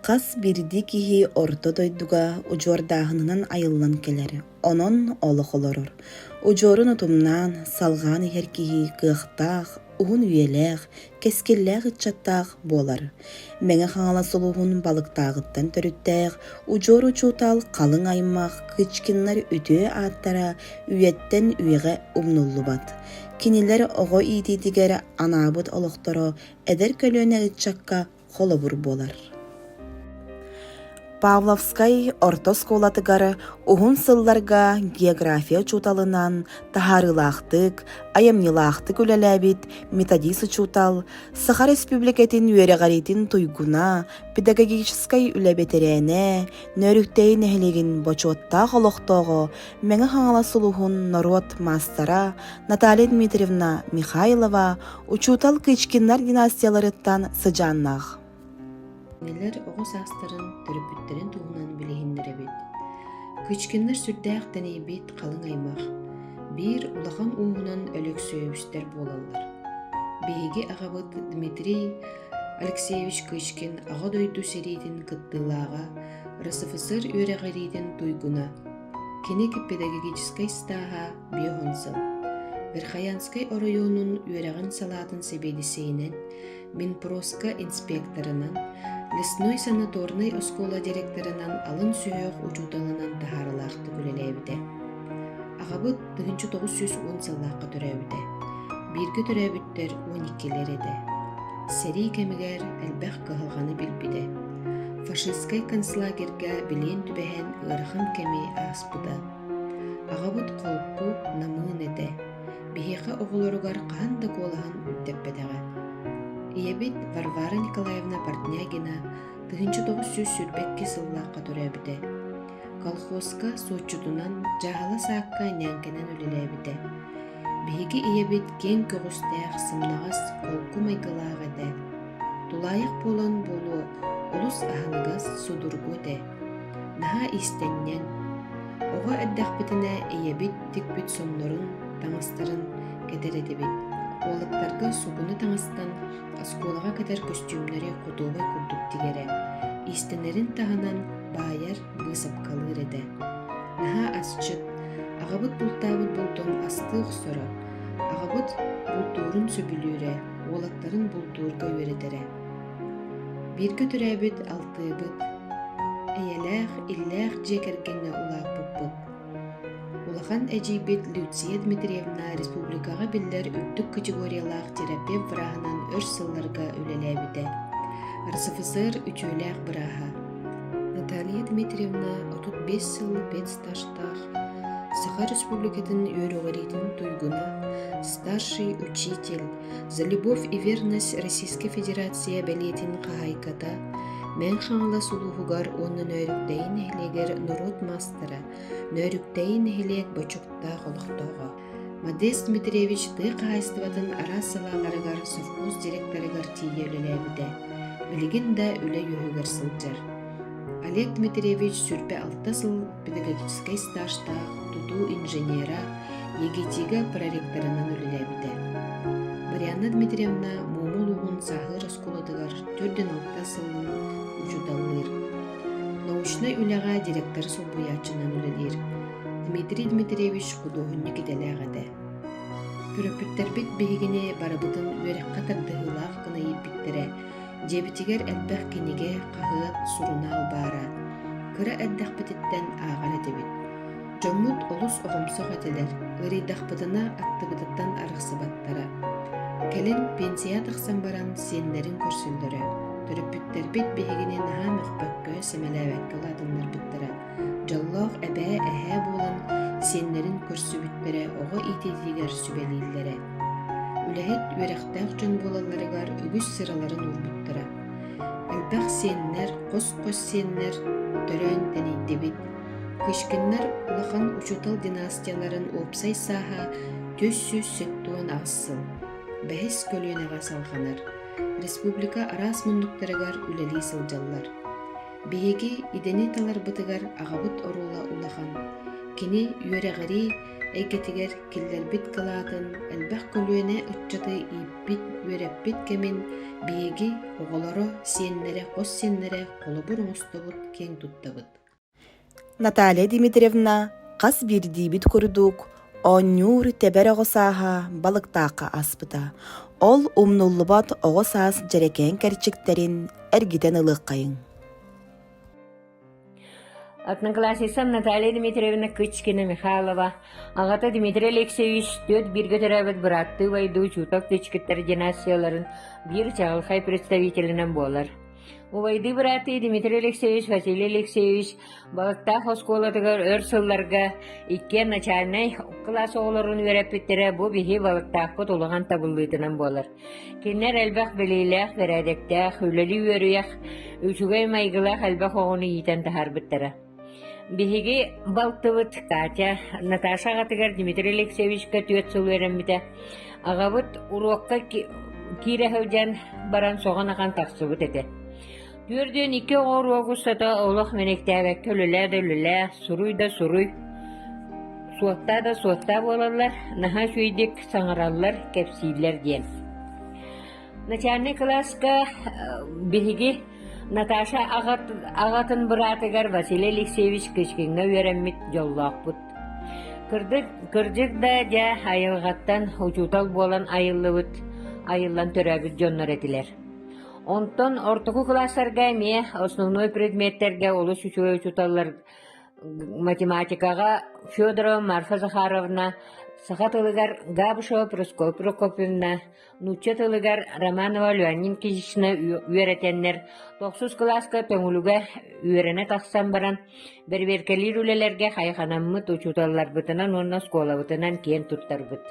Хас биирдии киһи орто дойдуга удьуордааһынынан айыллан кэлэр, онон олох олорор. Удьуорун утумнаан, салҕаан иһэр киһи кыахтаах, уһун үйэлээх, кэскиллээх ыччаттаах буолар. Мэҥэ Хаҥалас улууһун Балыктааҕыттан төрүттээх удьуор учуутал халыҥ аймах Кычкиннар үтүө ааттара үйэттэн үйэҕэ умнуллубат. Кинилэр оҕо иитиитигэр анаабыт олохторо эдэр көлүөнэ ыччакка холобур буолар. Павловскай орто оскуолатыгар уһун сылларга география учууталынан таһаарыылаахтык, айымньылаахтык үлэлээбит методист учуутал, Саха Республикатын үөрэҕириитин туйгуна, педагогическай үлэ бэтэрээнэ, Нөөрүктэйи нэһилиэгин бочуоттаах олохтооҕо, Мэҥэ Хаҥалас улууһун норуот маастара Наталья Дмитриевна Михайлова Учуутал Кычкиннар династияларыттан сыдьааннаах. Кинилэр оҕо саастарын, төрөппүттэрин туһунан билиһиннэрэбит. Кычкиннар сүрдээх тэнийбит халыҥ аймах, биир улахан ууһунан Өлөксөөбүстэр буолаллар. Биһиги аҕабыт Дмитрий Алексеевич Кычкин Аҕа дойду сэриитин кыттыылааҕа, РСФСР үөрэҕириитин туйгуна. Кини педагогическай ыстааһа 50 сыл. Верхоянскай оройуонун үөрэҕин салаатын сэбиэдиссэйинэн, Минпроска инспекторынан, лесной санаторнай оскуола директорынан алын сүһүөх учууталынан таһаарыылаахтык үлэлээбитэ. Аҕабыт 1910 сыллаахха төрөөбүтэ. Бииргэ төрөөбүттэр 12-лэр этэ. Сэрии кэмигэр элбэх кыһалҕаны билбитэ. Фашистскай концлагерьга билиэн түбэһэн ыарахан кэми ааспыта. Аҕабыт холку, намыын этэ, биһиэхэ оҕолоругар хаһан да куолаһын үрдэппэтэҕэ. Ийэбит Варвара Николаевна Портнягина 1922 сыллаахха төрөөбүтэ. Колхозка суотчутунан, дьааһыла саакка ньээҥкэнэн үлэлээбитэ. Биһиги ийэбит киэҥ көҕүстээх, сымнаҕас, холку майгылаах этэ. Тулаайах буолан буолуо, олус аһыныгас, судургу этэ. Наһаа иистэнньэҥ. Оҕо эрдэхпитинэ ийэбит тикпит соннорун, таҥастарын кэтэр этибит. Уолаттарга сукуна таҥастан оскуолаҕа кэтэр көстүүмнэри хотуобай курдук тигэрэ. Иистэнэрин таһынан баайар, быысапкалыыр этэ. Наһаа асчыт, аҕабыт бултаабыт булдун астыы охсоро. Аҕабыт бултуурун сөбүлүүрэ, уолаттарын бултуурга үөрэтэрэ. Бииргэ төрөөбүт алтыабыт, эйэлээх, иллээх дьиэ кэргэҥҥэ улааппыппыт. Улахан эдьиийбит Люция Дмитриевна республикаҕа биллэр үрдүк категориялаах терапевт бырааһынан өр сылларга үлэлээбитэ. РСФСР үтүөлээх бырааһа. Наталья Дмитриевна 35 сыл педстажтаах, Саха Республикатын үөрэҕириитин туйгуна, старший учитель, За любовь и верность Российскай Федерация бэлиэтин хаһаайката, Мэҥ Хаҥалас улууһугар уонна Нөөрүктэйи нэһилиэгэр норуот маастара, Нөөрүктэйи нэһилиэк бочуоттаах олохтооҕо. Модест Дмитриевич тыа хаһаайыстыбатын араас салааларыгар совхоз директорыгар тиийэ үлэлээбитэ, билигин да үлэ үөһүгэр сылдьар. Олег Дмитриевич 26 сыл педагогическай стажтаах тутуу инженера, ЕГТ-га проректорынан үлэлээбитэ. Марианна Дмитриевна Муома улууһун Сааһыыр оскуолатыгар 46 сылын учууталлыыр. Научнай үлэҕэ директор солбуйааччынан үлэлиир. Дмитрий Дмитриевич худуоһунньук идэлээх этэ. Төрөппүттэрбит биһигини барыбытын үөрэххэ тардыһыылаах гына ииппиттэрэ, Дьиэбитигэр элбэх кинигэ, хаһыат, сурунаал баара. Кыра эрдэхпититтэн ааҕар этибит. Дьоммут олус оҕомсох этилэр, ыарыйдахпытына аттыбытыттан арахсыбаттара. Кэлин пенсия тахсан баран сиэннэрин көрсөллөрө. Төрөппүттэрбит биһигини наһаа мөхпөккө, сэмэлээбэккэ улаатыннарбыттара. Дьоллоох эбээ, эһээ буолан сиэннэрин көрсүбүттэрэ, оҕо иитиитигэр сүбэлииллэрэ. Үлэһит, үөрэхтээх дьон буолалларыгар үгүс сыраларын уурбуттара. Элбэх сиэннэр, хос-хос сиэннэр төрөөн тэнийдибит. Кычкиннар улахан учуутал династияларын уопсай сааһа 478 сыл, бэһис көлүөнэҕэ салҕанар. Республика араас муннуктарыгар үлэлии сылдьаллар. Биһиги идэни таларбытыгар аҕабыт оруола улахан. Кини үөрэҕирии эйгэтигэр киллэрбит кылаатын элбэх көлүөнэ ыччаты ииппит, үөрэппит кэмин биһиги оҕолоро, сиэннэрэ, хос сиэннэрэ холобур оҥостобут, киэҥ туттабыт. Наталья Дмитриевна хас биирдиибит курдук оонньуур тэбэр оҕо сааһа балыктаахха ааспыта. Ол умнуллубат оҕо саас дьэрэкээн кэрчиктэрин эргитэн ылыаххайыҥ. Одноклассницам Наталья Дмитриевна Кычкина Михайлова, аҕата Дмитрий Алексеевич түөрт бииргэ төрөөбүт бырааттыы убайдыы учуутал Кычкиттар династияларын биир чаҕылхай представителинэн буолар. Убайдыы бырааттыы Дмитрий Алексеевич, Василий Алексеевич Балыктаах оскуолатыгар өр сылларга иккиэн начальнай кылаас оҕолорун үөрэппиттэрэ бу биһи Балыктаахпыт улахан табыллыытынан буолар. Кинилэр элбэх билиилээх, бэрээдэктээх, үлэлии үөрүйэх, үчүгэй майгылаах элбэх оҕону иитэн таһаарбыттара. Биһиги балтыбыт Катя Наташа аҕатыгар Дмитрий Алексеевичка түөрт сыл үөрэммитэ. Аҕабыт уруокка киирэ сылдьан баран соҕон ахан тахсыбыт этэ. Түөрдүөн икки оҕо уруок устата олох мэниктээбэккэ үлэлээ да үлэлээ, суруй да суруй, суоттаа да суоттаа буолаллар, наһаа үчүгэйдик саҥараллар, кэпсииллэр диэн. Начальнай кылааска биһиги Наташа аҕатын быраатыгар Василий Алексеевич Кычкиҥҥа үөрэммит дьоллоохпут. Кырдьык, кырдьык да дьэ айылҕаттан учуутал буолан айыллыбыт, айыллан төрөөбүт дьоннор этилэр. Онтон ортоку кылаастарга эмиэ основной предметтэргэ олус үчүгэй учууталлар математикаҕа Федорова Марфа Захаровна, саха тылыгар Габышева Прасковья Прокопьевна, нуучча тылыгар Романова Леонид Никитична үөрэтэннэр тохсус кылааска Төҥүлүгэ үөрэнэ тахсан баран бэрэбиэркэлиир үлэлэргэ хайҕанаммыт учууталларбытынан уонна оскуолабытынан киэн туттарбыт.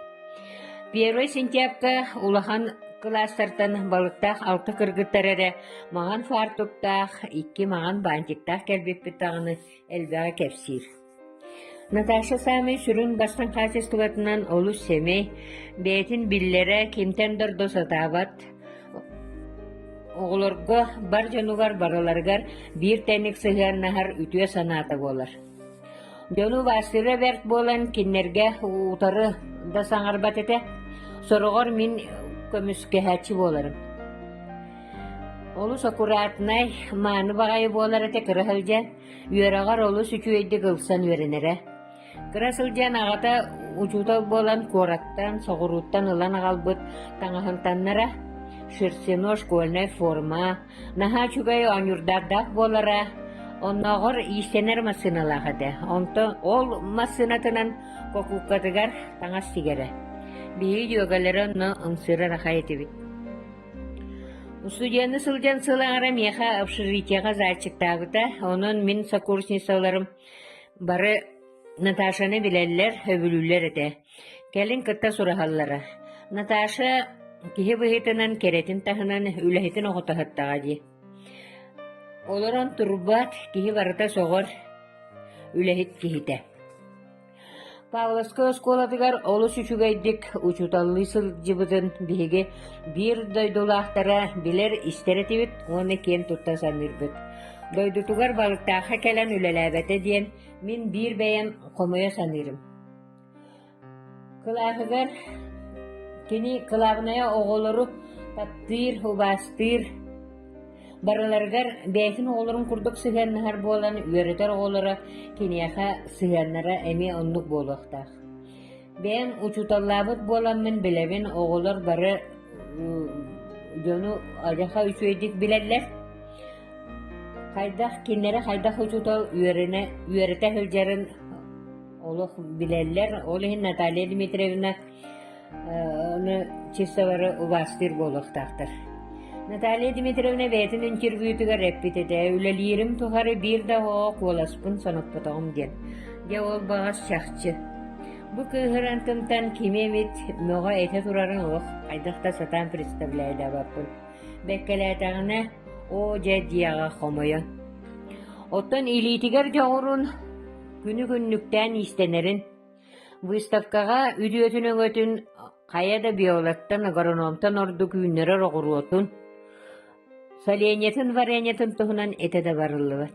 Первый сентябрьга улахан кылаастартан балыктаах алта кыргыттар эрэ маҥан фартуктаах, икки маҥан баантиктаах кэлбиппит даҕаны элбэҕи кэпсиир. Наташа саамай сүрүн бастыҥ хаачыстыбатынан олус сэмэй, бэйэтин биллэрэ, кимтэн да ордо сатаабат, оҕолорго, бар дьонугар барыларыгар биир тэҥник сыһыаннаһар үтүө санаата буолар. Дьону убаастыыра бэрт буолан кинилэргэ утары да саҥарбат этэ, сороҕор мин көмүскэһээччи буоларым. Олус аккуратнай, мааны баҕайы буолар этэ кыра сылдьан, үөрэҕэр олус үчүгэйдик ылсан үөрэнэрэ. Кыра сылдьан аҕата учуутал буолан куораттан, соҕурууттан ылан аҕалбыт таҥаһын таннара, шерстяной школьная форма, наһаа үчүгэй оонньуурдардаах буолара, оннооҕор иистэнэр массыыналаах этэ. Онтон ол массыынатынан кокууккатыгар таҥас тигэрэ. Биһиги дьүөгэлэрэ онно ымсыырар ахай этибит. Устудьуоннуу сылдьан сыл аҥара миэхэ общежитиеҕа зайчиктаабыта, онон мин сокурсницаларым бары Наташаны билэллэр, сөбүлүүллэр этэ. Кэлин кытта сураһаллара. Наташа киһи быһыытынан кэрэтин таһынан үлэһитин оҕото сыттаҕа дии. Олорон турбат, киһи барыта сөҕөр үлэһит киһитэ. Павловскай оскуолатыгар олус үчүгэйдик учууталлыы сылдьыбытын биһиги биир дойдулаахтара билэр, истэр этибит уонна киэн тутта саныырбыт. Дойдутугар Балыктаахха кэлэн үлэлээбэтэ диэн мин биир бэйэм хомойо саныырым. Кылааһыгар кини кылаабынайа оҕолору таптыыр, убаастыыр, Барыларыгар бэйэтин оҕолорун курдук сыһыаннаһар буолан, үөрэтэр оҕолоро киниэхэ сыһыаннара эмиэ оннук буолуохтаах. Бэйэм учууталлаабыт буоламмын билэбин, оҕолор бары дьону адьаха үчүгэйдик билэллэр. Хайдах кинилэри хайдах учуутал үөрэнэ үөрэтэ сылдьарын олох билэллэр. Ол иһин Наталья Дмитриевна Ону чисто убаастыыр буолуохтаахтар. Наталья Дмитриевна бэйэтин интервьютугар эппит этэ, үлэлиирим тухары биир да оҕоҕо куоласпын соноппотоҕум диэн. Дьэ ол баҕас чахчы. Бу кыыһыран тымтан кими эмит мөҕө этэ турарын олох хайдах да сатаан представляйдаабаппын. Бэккэлээтэҕинэ, оо дьэ диэҕэ хомойон. Оттон илиитигэр дьоҕурун күнү-күннүктээн иистэнэрин Выставкаҕа үтүөтүн-өҥөтүн хайа да биологтан, агрономтан ордук үүннэрэр оҕуруотун, соленьетын, вареньетын туһунан этэ да барыллыбат.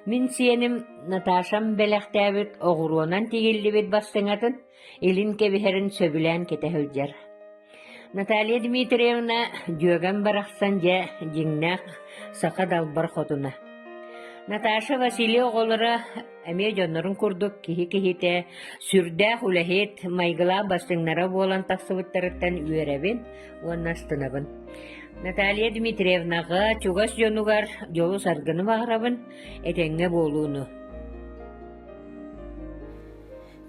Мин сиэним Наташам бэлэхтээбит оҕуруонан тигиллибит бастыҥатын илин кэбиһэрин сөбүлээн кэтэ сылдьар. Наталья Дмитриевна дьүөгэм барахсан дьэ дьиҥнээх саха далбар хотуна. Наташа Василий оҕолоро эмиэ дьоннорун курдук киһи киһитэ сүрдээх үлэһит, майгылаах бастыҥнара буолан тахсыбыттарыттан үөрэбин уонна астынабын. Наталья Дмитриевнаҕа чугас дьонугар дьолу-саргыны баҕарабын, этэҥҥэ буолууну.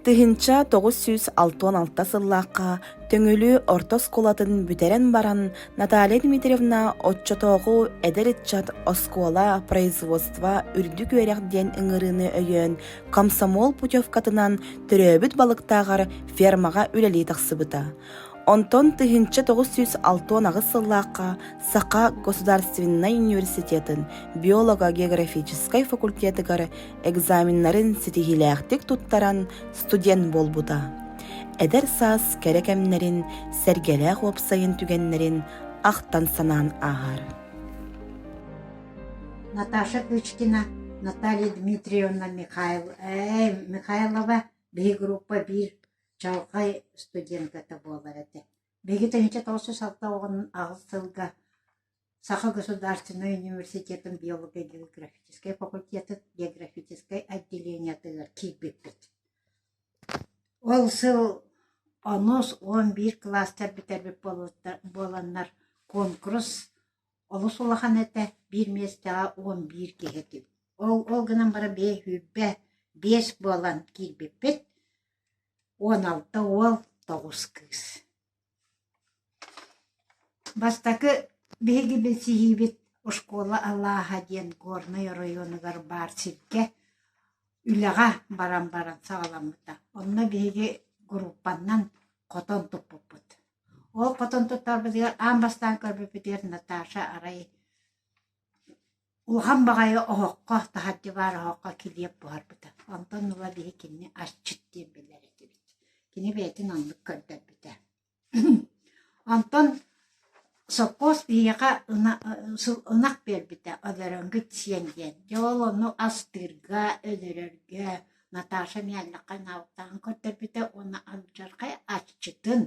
1966 сыллаахха Төҥүлү орто оскуолатын бүтэрэн баран Наталья Дмитриевна оччотооҕу эдэр ыччат оскуола, производство, үрдүк үөрэх диэн ыҥырыыны өйөөн комсомол путевкатынан төрөөбүт Балыктааҕар фермаҕа үлэлии тахсыбыта. Онтон 1968 сыллаахха Саха государственнай университетын биолого-географическай факультетыгар экзаменнарын ситиһиилээхтик туттаран студент буолбута. Эдэр саас кэрэ кэмнэрин, сэргэлээх уопсайын түгэннэрин ахтан-санаан ааһар. Наташа Кычкина, Наталья Дмитриевна Михаил, э, Михайлова биһи группа биир чаҕылхай студентката буолар этэ. Биһиги 1968 сылга Саха государственнай университетын биолого-географическай факультетын географическай отделениетыгар киирбиппит. Ол сыл онус 11 кылаастар бүтэрбит буоланнар куонкурус олус улахан этэ, биир миэстэҕэ 11 киһи этибит. Ол, ол гынан баран бэйэ 25 буолан киирбиппит, 16 уол, 9 кыыс. Бастакы биһиги билсиһиибит Оскуола алааһа диэн Горнай оройуонугар баар сиргэ үлэҕэ баран баран саҕаламмыта. Онно биһиги группаннан хотон туппуппут. Ол хотон туттарбытыгар аан бастаан көрбүппүтүгэр Наташа арай улахан баҕайы оһоххо, таһырдьа баар оһоххо килиэп буһарбыта. Онтон ыла биһи кинини асчыт диэн билэр этибит. Кини бэйэтин оннук көрдөрбүтэ. Онтон сопхуос биһиэхэ ынах биэрбитэ өлөрөнгүт сиэн диэн. Дьэ ол ону астыырга, өлөрөргө Наташа миэллэххэ наутаан көрдөрбүтэ уонна алдьархай асчытын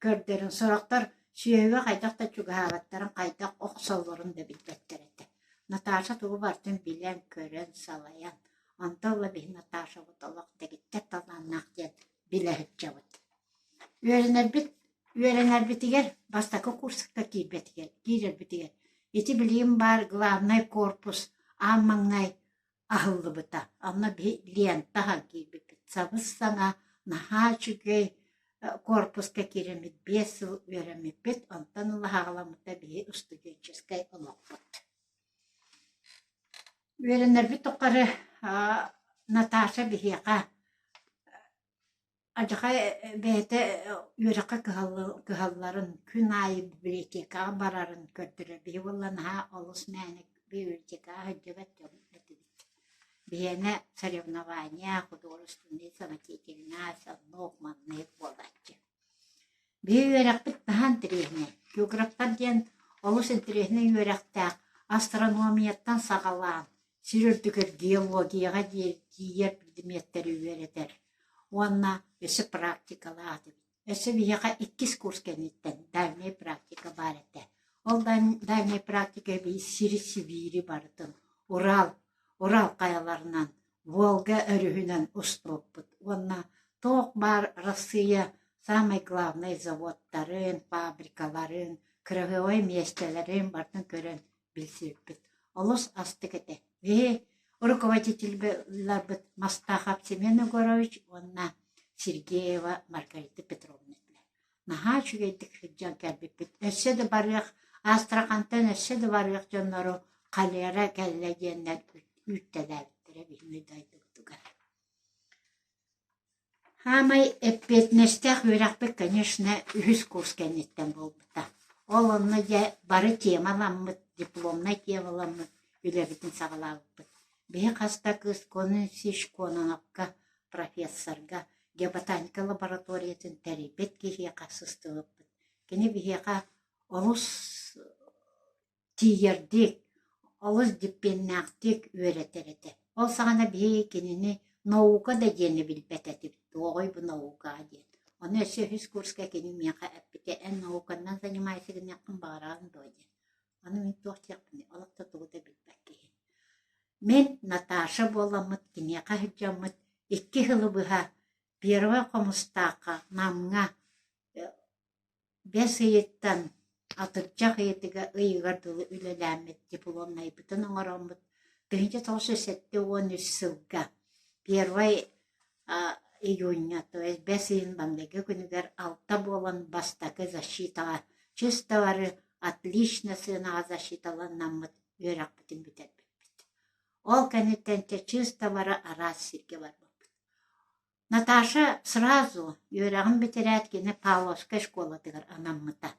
көрдөрөн сорохтор сүөһүгэ хайдах да чугаһаабаттарын, хайдах охсоллорун да билбэттэр этэ. Наташа тугу барытын билэн, көрөн, салайан, онтон ыла биһи Наташабыт олох дэгиттэр талааннаах диэн билэ сылдьабыт. Үөрэнэрбит үөрэнэрбитигэр бастакы курска киирбэтигэр киирэрбитигэр ити билигин баар главнай корпус аан маҥнай аһыллыбыта. Онно биһи лента аһан киирбиппит. Сабыс-саҥа, наһаа үчүгэй корпуска киирэммит 5 сыл үөрэммиппит. Онтон ыла аҕаламмыта биһи студенческай олохпут. Үөрэнэрбит тухары Наташа биһиэхэ Адьахай бэйэтэ үөрэххэ кыһалларын, күн аайы библиотекаҕа барарын көрдөрөр. Биһи буолла наһаа олус мээнэ библиотекаҕа сылдьыбат дьон этибит. Биһиэнэ соревнования, художественный самодеятельность, оннук маннык буолааччы. Биһи үөрэхпит наһаа интэриэһинэй. Географтар диэн олус интэриэһинэй үөрэхтээх астрономияттан саҕалаан сир үрдүгэр геологияҕа диэри тиийэр предметтэри үөрэтэр уонна өссө практикалаах этибит. Өссө биһиэхэ иккис курс кэнниттэн дальняя практика баар этэ. Ол дальняя практика сири Сибиири барытын Урал, Урал хайаларынан, Волга өрүһүнэн устубуппут уонна туох баар Россия самай главнай заводтарын, фабрикаларын, кыраһыабай миэстэлэрин барытын көрөн билсибиппит. Олус астык этэ. Биһи руководителларбыт Мастахов Семен Егорович уонна Сергеева Маргарита Петровна этилэр. Наһаа үчүгэйдик сылдьан кэлбиппит. Өссө да барыах, Астрахантан өссө да барыах дьоннору холера кэллэ диэннэр үүттэлээбиттэрэ биһиги дойдубутугар. Саамай эппиэтинэстээх үөрэхпит, конечно, үһүс курс кэнниттэн буолбута. Ол онно дьэ бары темаламмыт, дипломнай темаламмыт үлэбитин саҕалаабыппыт. Биһи хас да кыыс Кононсич Кононовка профессорга геоботаника лабораториятын тэрийбит киһиэхэ сыстыбыппыт. Кини биһиэхэ олус тиийэрдик, олус дьиппиэннээхтик үөрэтэр этэ. Ол саҕана биһиги кинини наука да диэни билбэт этибит, туоҕуй бу наука диэн. Ону өссө үһүс курска кини миэхэ эппитэ, эн науканнан занимайся гыныаххын баҕараҕын дуо диэн. Аны мин туох диэхпиний, олох да тугу да билбэт киһи. Мин Наташа буоламмыт киниэхэ сылдьаммыт 2 сылы быһа Первай Хомустаахха Намҥа Бэс ыйыттан атырдьах ыйыгар дылы үлэлээммит дипломнайбытын оҥороммут 1973 сылга первай июньҥа, то есть бэс ыйын маҥнайгы күнүгэр алта буолан бастакы защитаҕа чисто бары отлично сыанаҕа защиталаннаммыт үөрэхпитин бүтэрбиппит. Ол кэнниттэн чэ чисто бары араас сиргэ барбыппыт. Наташа сразу үөрэҕин бүтэрээт кини Павловскай школатыгар анаммыта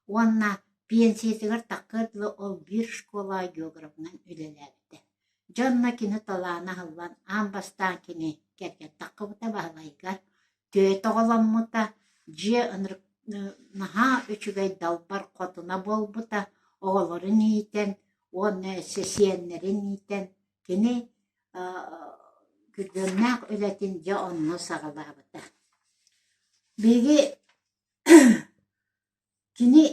уонна пенсиятыгар таххыар дылы ол биир школаҕа географынан үлэлээбитэ. Дьэ онно кини талаана аһыллан аан бастаан кини кэргэн таххыбыта Баһылайыгар түөрт оҕоломмута, дьиэ ынырык наһаа үчүгэй далбар хотуна буолбута, оҕолорун иитэн уонна өссө сиэннэрин иитэн кини күргүөмнээх үлэтин дьэ онно саҕалаабыта. Биһиги кини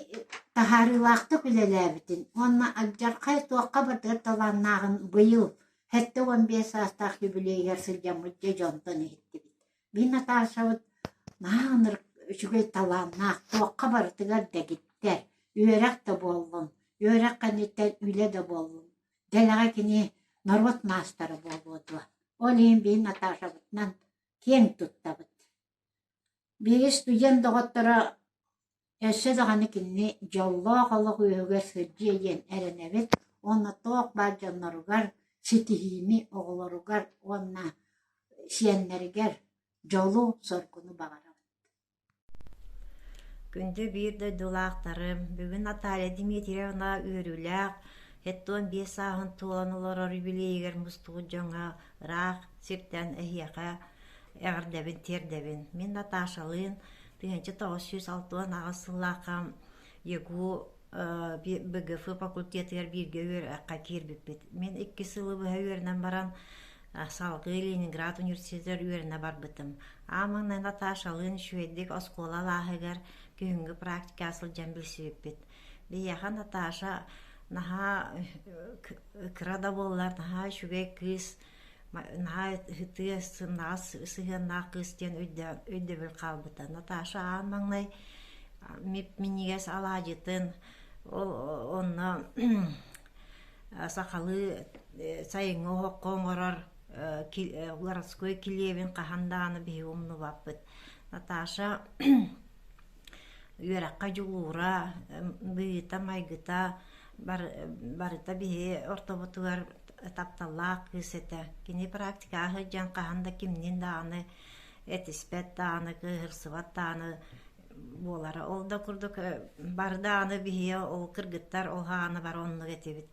таһаарыылаахтык үлэлээбитин уонна алдьархай туохха барытыгар талааннааҕын быйыл 75 саастаах юбилейыгар сылдьаммыт дьэ дьонтон иһиттибит. Мин Наташабыт наһаа ынырык үчүгэй талааннаах, туохха барытыгар дэгиттэр, үөрэх да буоллун, үөрэх кэнниттэн үлэ да буоллун, Дэлэҕэ кини норуот маастара буолуо дуо? Ол иһин биһи Наташабытынан киэҥ туттабыт. Биһиги студент доҕотторо өссө даҕаны кинини дьоллоох олох үөһүгэр сылдьыа диэн эрэнэбит уонна туох баар дьонноругар ситиһиини оҕолоругар уонна сиэннэригэр дьолу-соргуну баҕарабыт. Күндү биир дойдулаахтарым, бүгүн Наталья Дмитриевна үөрүүлээх 75 сааһын туолан олорор юбилейыгар мустубут дьоҥҥо ыраах сиртэн эһиэхэ эҕэрдэбин тиэрдэбин. Мин Наташалыын 1968 сыллаахха ЯГУ БГФ факультетыгар бииргэ үөрэххэ киирбиппит. Мин икки сылы быһа үөрэнэн баран салгыы Ленинград университетыгар үөрэнэ барбытым. Аан маҥнай Наташалыын үчүгэйдик оскуола алааһыгар күһүҥҥү практикаҕа сылдьан билсибиппит. Биһиэхэ Наташа наһаа кыра да буоллар наһаа үчүгэй кыыс, наһаа ытыа сымнаҕас сыһыаннаах кыыс диэн өйдөбүл хаалбыта. Наташа аан маҥнай мип-минньигэс алаадьытын ол онно сахалыы сайыҥҥы оһоххо оҥорор городской килиэбин хаһан даҕаны биһиги умнубаппыт. Наташа үөрэххэ дьулуура, быһыыта-майгыта барыта биһи ортобутугар тапталлаах кыыс этэ. Кини практикаҕа сылдьан хаһан да кимниин даҕаны этиспэт даҕаны, кыыһырсыбат даҕаны буолара. Ол да курдук бары даҕаны биһиги ол кыргыттар ол хааны бары оннук этибит.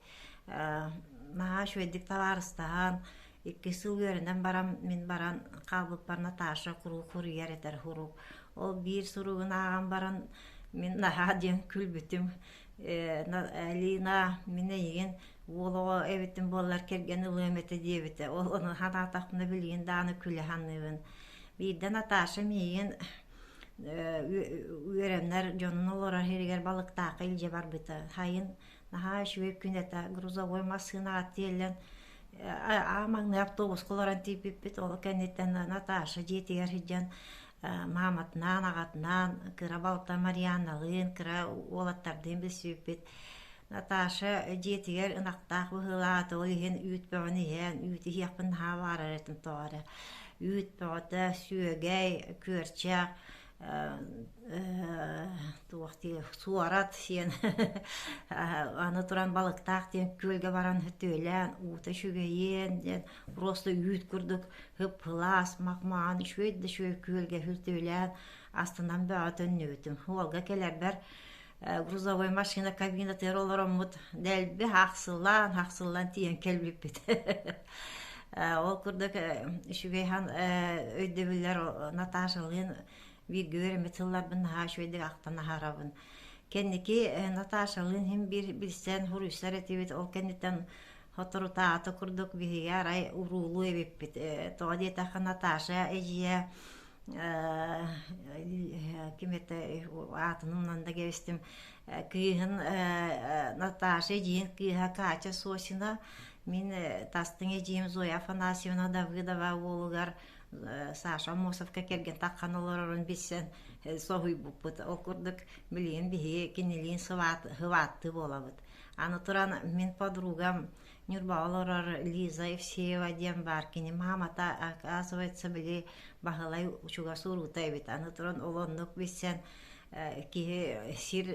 Наһаа үчүгэйдик табаарыстаһан, икки сыл үөрэнэн баран мин баран хаалбыппар Наташа куруук суруйар этэр сурук. Ол биир суругун ааҕан баран мин наһаа диэн күлбүтүм. Лина мин эйигин уол оҕо эбитим буоллар кэргэн ылыам этэ диэбитэ. Ол ону санаатахпына билигин даҕаны күлэ саныыбын. Биирдэ Наташа миигин үөрэнэр дьонун олорор сиригэр балыктаахха илдьэ барбыта. Сайын наһаа үчүгэй күн этэ. Грузовой массыынаҕа тиэллэн аа маҥнай автобуска олорон тиийбиппит. Ол кэнниттэн Наташа дьиэтигэр сылдьан мааматынаан, аҕатынаан, кыра балта Марианналыын, кыра уолаттардыын билсибиппит. Наташа дьиэтигэр ынахтаах быһыылаах, ол иһин үүт бөҕөнү иһэн, үүт иһиэхпин наһаа баҕарар этим тоҕо эрэ. Үүт бөҕөтө, сүөгэй, күөрчэх, туох диир, суорат сиэн аны туран балыктаах диэн күөлгэ баран түөлээн, уута үчүгэйиэн диэн просто үүт курдук һып-һылаас, мах-маҕан үчүгэй да үчүгэй күөлгэ түөлээн астынан бөҕө төннүбүтүм. Уолга кэлэрбэр грузовой машина кабинатыгар олороммут дэлби хахсыллаан хахсыллан тиийэн кэлбиппит ол курдук үчүгэй өйдөбүллэр Наташалыын бииргэ үөрэммит сылларбын наһаа үчүгэйдик ахтан аһарабын кэнники Наташалыын иһин биир билсэн суруйсар этибит ол кэнниттэн Соторутааҕыта курдук биһиги арай уруулуу эбиппит. Тоҕо диэтэххэ Наташа эдьиийэ ким этэ аатын умнан да кэбистим кыыһын Наташа эдьиийин кыыһа Катя Сосина мин тастыҥ эдьиийим Зоя Афанасьевна Давыдова уолугар Саша Аммосовка кэргэн таххан олорорун билсэн соһуйбуппут. Ол курдук билигин биһиги кинилиин сыбааттыы буолабыт. Аны туран мин подругам Ньурбаҕа олорор Лиза Евсеева диэн баар. Кини маамата, оказывается, били Баһылай чугас уруута эбит. Аны туран ол оннук билсэн киһи сир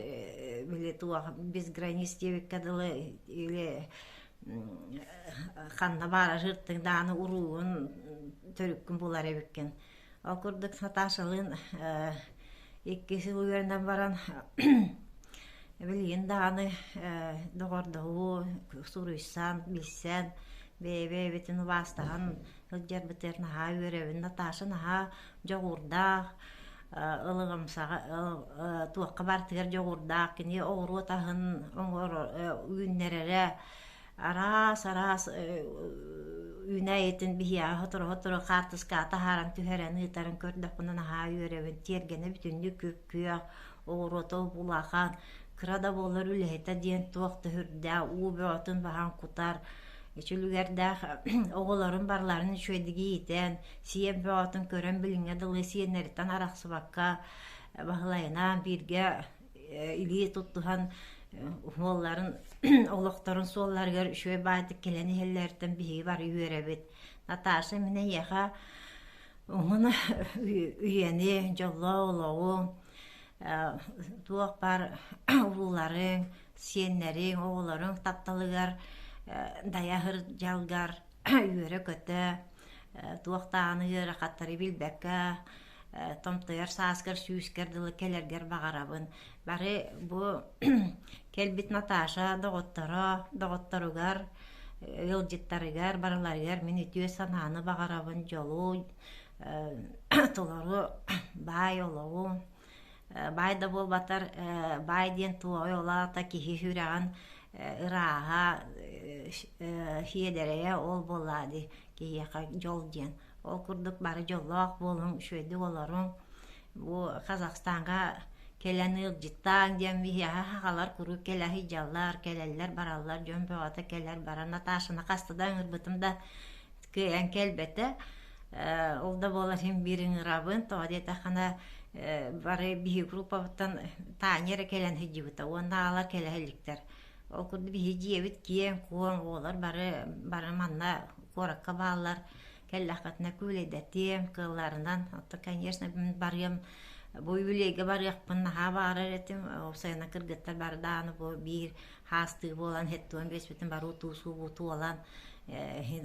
били туох без границ диэбиккэ дылы или ханна баарар ыртыҥ даҕаны уруугун төрүккүн булар эбиккин. Ол курдук Наташалыын икки сыл үөрэнэн баран билигин даҕаны доҕордоһуу суруйсан, билсэн, бэйэ-бэйэбитин убаастаһан сылдьарбытыгар наһаа үөрэбин. Наташа наһаа дьоҕурдаах, ылыгымсаҕа туохха барытыгар дьоҕурдаах, кини оҕуруот аһын оҥорор үүннэрэрэ араас-араас үүнээйитин биһиэхэ сотору-сотору хаартыскаҕа таһааран түһэрэн ыытарын көрдөхпүнэ наһаа үөрэбин. Тиэргэнэ бүтүннүү күп-күөх, оҕуруота улахан, кыра да буоллар үлэһитэ диэн туох да сүрдээх, уу бөҕөтүн баһан кутар, үчүлүгэрдээх оҕолорун барыларын үчүгэйдик иитэн, сиэн бөҕөтүн көрөн билиҥҥэ дылы сиэннэриттэн арахсыбакка Баһылайынаан бииргэ илии туттуһан уолларын олохторун суолларыгар үчүгэй баайдык кэлэн иһэллэриттэн биһиги бары үөрэбит. Наташа мин эйиэхэ уһун үйэни, дьоллоох олоҕу, туох баар урууларыҥ, сиэннэриҥ, оҕолоруҥ тапталыгар дайа сылдьалгар үөрэ-көтө, туох даҕаны ыарахаттары билбэккэ томтойор сааскар сүүскэр дылы кэлэргэр баҕарабын. Бары бу кэлбит Наташа доҕотторо, доҕотторугар, ыалдьыттарыгар барыларыгар мин үтүө санааны баҕарабын, дьолу, толору баай олоҕу. Баай да буолбатар, баай диэн туоҕуй ол аата киһи сүрэҕин ырааһа, сиэдэрэйэ ол буоллаа дии киһиэхэ дьол диэн. Ол курдук бары дьоллоох буолуҥ, үчүгэйдик олоруҥ. Бу Казахстаҥҥа кэлэн ыалдьыттааҥ диэн биһиэхэ сахалар куруук кэлэ сылдьаллар, кэлэллэр, бараллар, дьон бөҕөтө кэлэр, барар. Наташаны хаста да ыҥырбытым да кыайан кэлбэтэ. Ол да буоллар син биир ыҥырабын, тоҕо диэтэххинэ бары биһиги группабыттан Таня эрэ кэлэн сылдьыбыта уонна аҕалар кэлэ иликтэр. Ол курдук биһиги дьиэбит киэҥ-куоҥ, оҕолор бары бары манна куоракка бааллар. Кэллэххитинэ күүлэйдэтиэм, кыалларынан. Оттон, конечно, мин барыам бу үбүлүөйгэ барыахпын наһаа баҕарар этим. Уопсайынан кыргыттар бары даҕаны бу биир хаастыы буолан һэттуон биэспитин бары утуу-субуу туолан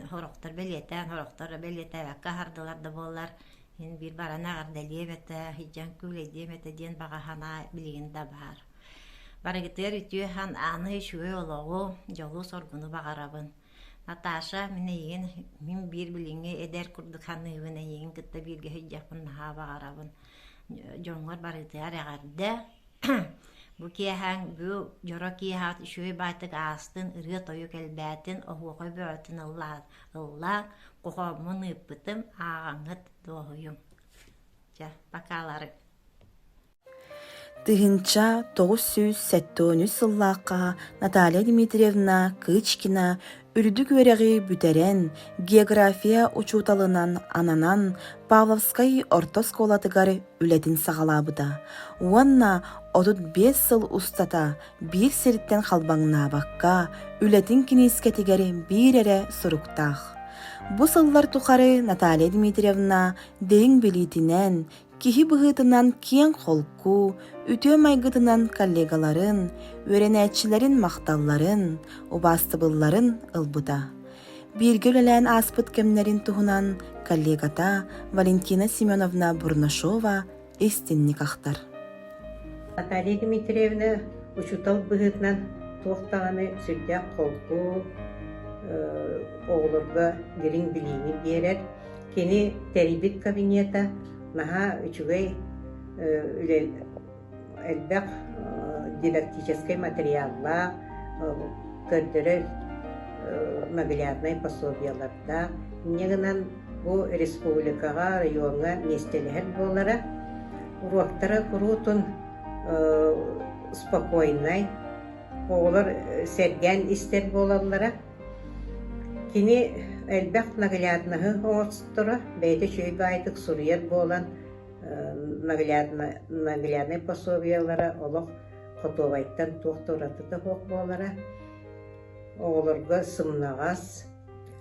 сорохтор бэлиэтээн, сорохтор бэлиэтээбэккэ аһардылар да буоллар, син биир баран эҕэрдэлиэм этэ, сылдьан күүлэйдиэм этэ диэн баҕа санаа билигин да баар. Барыгытыгар үтүө хан ааны үчүгэй олоҕу, дьолу-соргуну баҕарабын. Наташа, мин эйигин мин биир билиҥҥи эдэр курдук саныыбын, эйигин кытта бииргэ сылдьыахпын наһаа баҕарабын. Дьоҥҥор барытыгар эҕэрдэ. Бу киэһээҥ бу дьоро киэһэҕит үчүгэй баайтык аастын, ырыа-тойук элбээтин, оһуохай бөҕөтүн ыллаа, хоһооммун ыыппытым, ааҕаҥҥыт дуоһуйуҥ. Чэ, бакаалары. 1973 сыллаахха Наталья Дмитриевна Кычкина үрдүк үөрэҕи бүтэрэн, география учууталынан ананан Павловскай орто оскуолатыгар үлэтин саҕалаабыта уонна 35 сыл устата биир сиртэн халбаҥнаабакка үлэтин киниискэтигэр биир эрэ суруктаах. Бу сыллар тухары Наталья Дмитриевна дириҥ билиитинэн, Киһи быһыытынан киэҥ-холку, үтүө майгытынан коллегаларын, үөрэнээччилэрин махталларын, убаастабылларын ылбыта. Бииргэ үлэлээн ааспыт кэмнэрин туһунан коллегата Валентина Семеновна Бурнашова истинник ахтар. Наталья Дмитриевна учуутал быһыытынан туох даҕаны сүрдээх холку, оҕолорго дириҥ билиини биэрэр. Кини тэрийбит кабинета наһаа үчүгэй үлэ элбэх дидактическай материаллаах, көрдөрөр. нагляднай пособиелардаах. Инньэ гынан бу республикаҕа, райоҥҥа миэстэлэһэр буолара. Уруоктара куруутун спокойнай, оҕолор сэргээн истэр буолаллара. Кини элбэх наглядноһы оҥосторо, бэйэтэ үчүгэй баайдык суруйар буолан нагляднай пособиелара олох хотуобайтан туох да уратыта суох буолара. Оҕолорго сымнаҕас,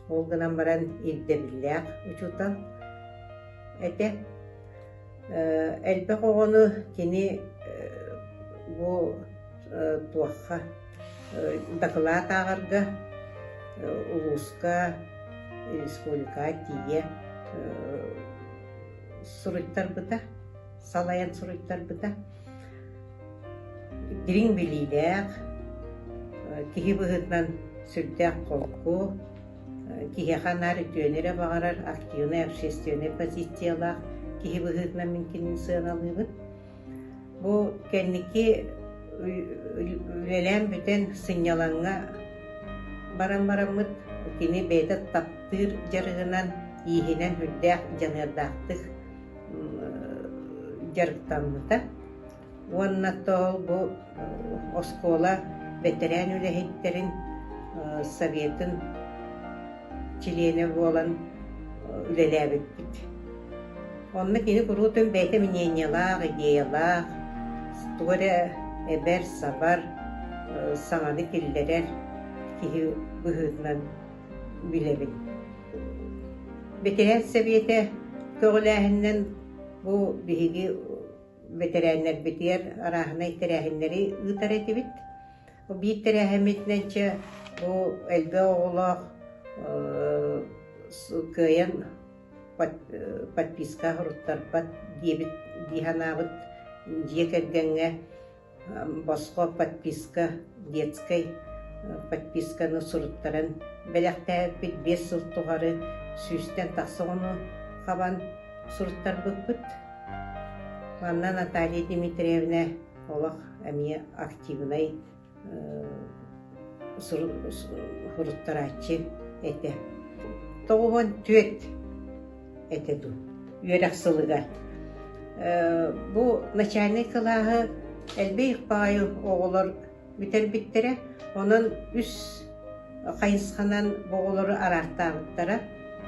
ол гынан баран ирдэбиллээх учуутал этэ. Элбэх оҕону кини бу туохха дакылаат ааҕарга улууска, республикаҕа тиийэ суруйтарбыта, салайан суруйтарбыта. Дириҥ билиилээх, киһи быһыытынан сүрдээх холку, киһиэхэ наар үтүөнү эрэ баҕарар активнай общественнай позициялаах киһи быһыытынан мин кинини сыаналыыбын. Бу кэнники үлэлээн бүтэн сынньалаҥҥа баран бараммыт кини бэйэтэ таптыыр дьарыгынан, ииһинэн сүрдээх дьаныардаахтык дьарыктаммыта. Уонна тоол бу оскуола бэтэрээн үлэһиттэрин советын чилиэнэ буолан үлэлээбиппит. Онно кини куруутун бэйэтэ мнениелаах, идеялаах, тугу эрэ эбэр-сабар, саҥаны киллэрэр киһи быһыытынан билэбин. Бэтэрээн сэбиэтэ көҕүлээһининэн бу биһиги бэтэрээннэрбитигэр арааһынай тэрээһиннэри ыытар этибит. Биир тэрээһиммитинэн чэ бу элбэх оҕолоох кыайан подписка суруттарбат диэбит дии санаабыт дьиэ кэргэҥҥэ босхо подписка детскай подписканы суруттаран бэлэхтээбиппит 5 сыл тухары сүүстэн тахса оҕону хабан суруттарбыппыт. Манна Наталья Дмитриевна олох эмиэ активнай суруттарааччы этэ. 94 этэ дуу үөрэх сылыгар. Бу начальнай кылааһы элбэх баҕайы оҕолор бүтэрбиттэрэ. Онон үс хайысханан бу оҕолору араартаабыттара.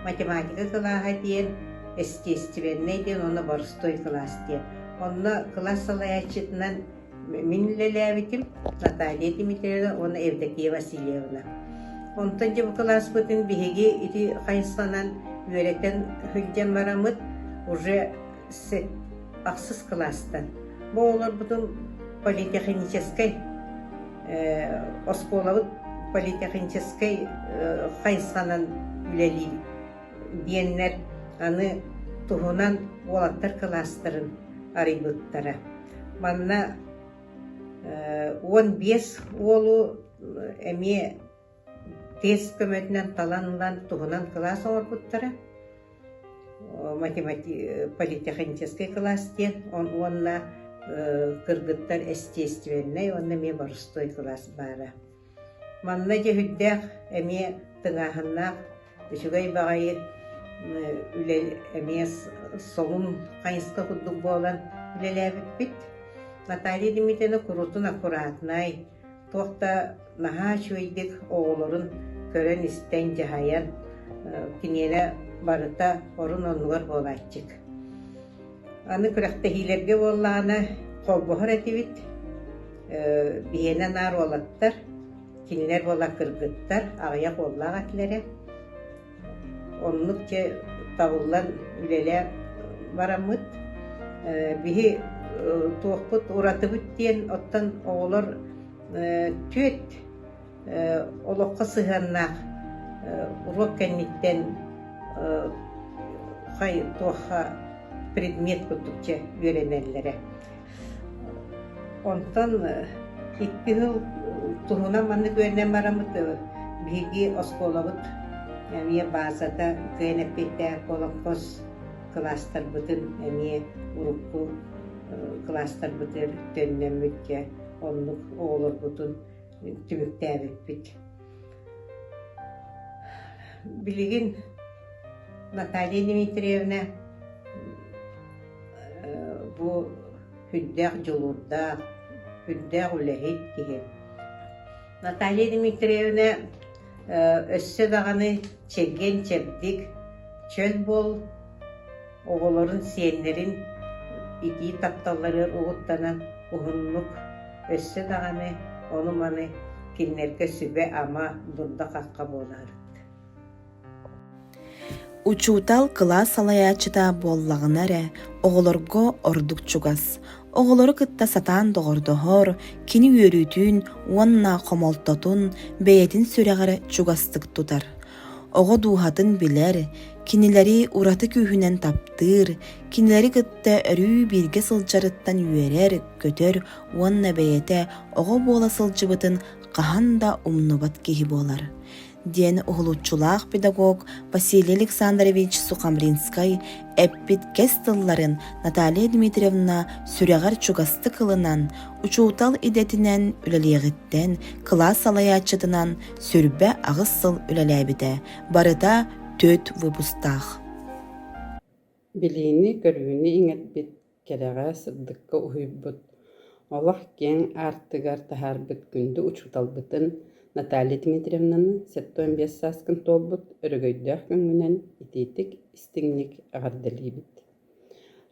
Математика кылааһа диэн, естественнэй диэн уонна боростуой кылаас диэн. Онно кылаас салайааччытынан мин үлэлээбитим Наталья Дмитриевна уонна Евдокия Васильевна. Онтон дьэ бу кылааспытын биһиги ити хайысханан үөрэтэн сылдьан бараммыт уже ахсыс кылаастан бу оҕолорбутун политехническэй оскуолабыт политехническэй хайысханан үлэлиир диэннэр аны туһунан уолаттар кылаастарын арыйбыттара. Манна 15 уолу эмиэ тест көмөтүнэн талан ылан туһунан кылаас оҥорбуттара. Политехническэй кылаас диэн уонна кыргыттар естественнэй уонна эмиэ боростуой кылаас баара. Манна дьэ сүрдээх эмиэ тыҥааһыннаах үчүгэй баҕайы үлэ эмиэ солун хайысха курдук буолан үлэлээбиппит. Наталья Дмитриевна куруутун аккуратнай, туох да наһаа үчүгэйдик оҕолорун көрөн-истэн дьаһайан киниэнэ барыта орун-оннугар буолааччык. Аны күрэхтэһиилэргэ буоллаҕына холбоһор этибит. Биһиэнэ наар уолаттар, кинилэр буола кыргыттар, аҕыйах уоллаах этилэрэ. Оннук дьэ табыллан үлэлээн бараммыт. Биһи туохпут уратыбыт диэн оттон оҕолор түөрт олоххо сыһыаннаах уруок кэнниттэн хай туохха предмет курдук дьэ үөрэнэллэрэ. Онтон икки сыл туһунан маннык үөрэнэн бараммыт биһиги оскуолабыт эмиэ баазата кыайан эппиэттээх буолан хос кылаастарбытын эмиэ урукку кылаастарбытыгар төннөммүт дьэ оннук оҕолорбутун түмүктээбиппит. Билигин Наталья Дмитриевна бу сүрдээх дьулуурдаах, сүрдээх үлэһит киһи. Наталья Дмитриевна өссө даҕаны чэгиэн-чэбдик, чөл буол, оҕолорун, сиэннэрин итии тапталларыгар угуттанан уһуннук өссө даҕаны ону-маны кинилэргэ сүбэ-ама, дурда-хахха буолаарыт. Учуутал кылаас салайааччыта буоллаҕына эрэ оҕолорго ордук чугас, оҕолору кытта сатаан доҕордоһор, кини үөрүүтүн уонна хомолтотун бэйэтин сүрэҕэр чугастык тутар. Оҕо дууһатын билэр, кинилэри ураты күүһүнэн таптыыр, кинилэри кытта өрүү бииргэ сылдьарыттан үөрэр, көтөр уонна бэйэтэ оҕо буола сылдьыбытын хаһан да умнубат киһи буолар диэн уһулуччулаах педагог Василий Александрович Сухомлинскай эппит кэс тылларын Наталья Дмитриевна сүрэҕэр чугастык ылынан, учуутал идэтинэн үлэлиэҕиттэн кылаас салайааччытынан 28 сыл үлэлээбитэ, барыта 4 выпустаах. Билиини-көрүүнү иҥэрбит, кэрэҕэ, сырдыкка уһуйбут, олох киэҥ аартыгар таһаарбыт күндү учууталбытын Наталья Дмитриевнаны 75 сааскын туолбут өрөгөйдөөх күҥҥүнэн итиитик, истиҥник эҕэрдэлиибит!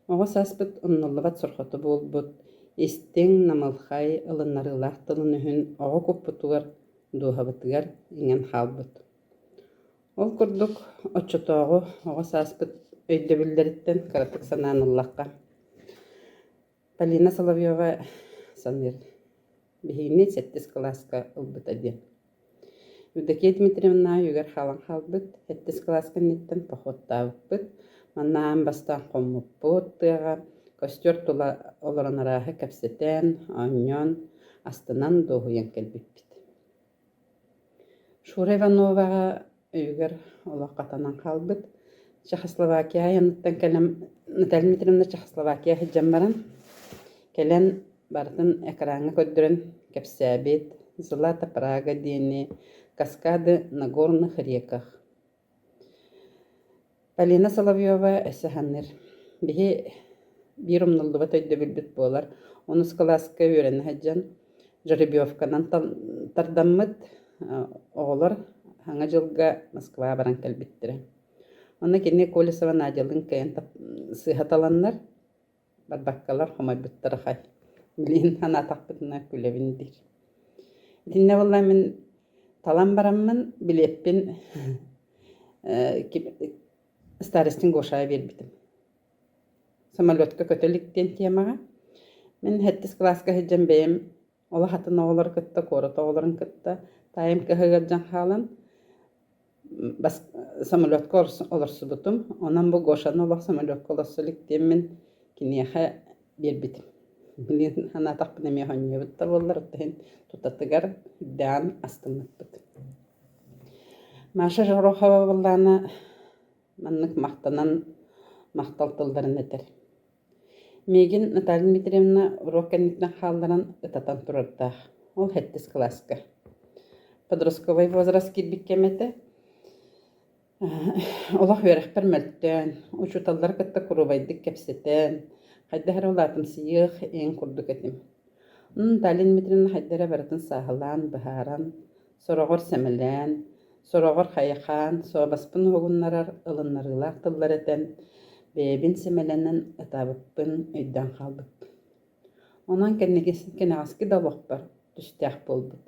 Оҕо сааспыт умнуллубат сорҕото буолбут, истиҥ, намылхай, ылыннарыылаах тылын-өһүн оҕо куппутугар, дууһабытыгар иҥэн хаалбыт. Ол курдук, оччотооҕу оҕо сааспыт өйдөбүллэриттэн кыратык санаан ыллахха, Полина Соловьева саныыр: «Биһигини сэттис кылааска ылбыта диэн. Евдокия Дмитриевна өйүгэр хаалан хаалбыт, сэттис кылаас кэнниттэн походтаабыппыт, манна аан бастаан хоммуппут тыаҕа, костер тула олорон арааһы кэпсэтэн, оонньоон, астынан дуоһуйан кэлбиппит. Шура Ивановаҕа өйүгэр олох хатанан хаалбыт. Чехословакия айаныттан кэлэн Наталья Дмитриевна Чехословакия сылдьан баран, кэлэн барытын экраҥҥа көрдөрөн кэпсээбит «Злата Прага» диэни «Каскады на горных реках» Полина Соловьева өссө саныыр: «Биһи биир умнуллубат өйдөбүлбүт буолар. Онус кылааска үөрэнэ сылдьан жеребьевканан тардаммыт оҕолор Саҥа дьылга Москваҕа баран кэлбиттэрэ. Онно кини Колесова Надялыын кыайан сыыһа таланнар, барбаккалар хомойбуттара хай. Билигин санаатахпытына күлэбин диир. Итиннэ буолла мин талан бараммын билиэппин старостин Гошаҕа биэрбитим. Самолетка көтө илик диэн темаҕа. Мин сэттис кылааска сылдьан бэйэм олох атын оҕолору кытта, куорат оҕолорун кытта таайым кыһыгар дьон хаалан бас самолетка олорсубутум. Онон бу Гошаны олох самолетка олорсо илик диэммин киниэхэ биэрбитим. Билигин санаатахпына эмиэ хонньуйбут да буоллар, оттон иһин тутатыгар үрдээн астыммыппыт. Маша Жорохова буоллаҕына маннык махтанан махтал тылларын этэр. Миигин Наталья Дмитриевна уруок кэнниттэн хаалларан ытатан турардаах. Ол сэттис кылааска. Подростковай возраст киирбит кэм этэ. Олох үөрэхпэр мөлтөөн, учууталлары кытта куруубайдык кэпсэтэн, хайдах эрэ улаатымсыйыах иҥ курдук этим. Наталья Дмитриевна хайда эрэ барытын сааһылаан, быһааран, сороҕор сэмэлээн, сороҕор хайахаан, суобаспын уһугуннарар ылыннарыылаах тыллар этэн, бэйэбин сэмэлэнэн ытаабыппын өйдөөн хаалбыппын. Онон кэнники кэнэҕэски да олохпор түстээх буолбут.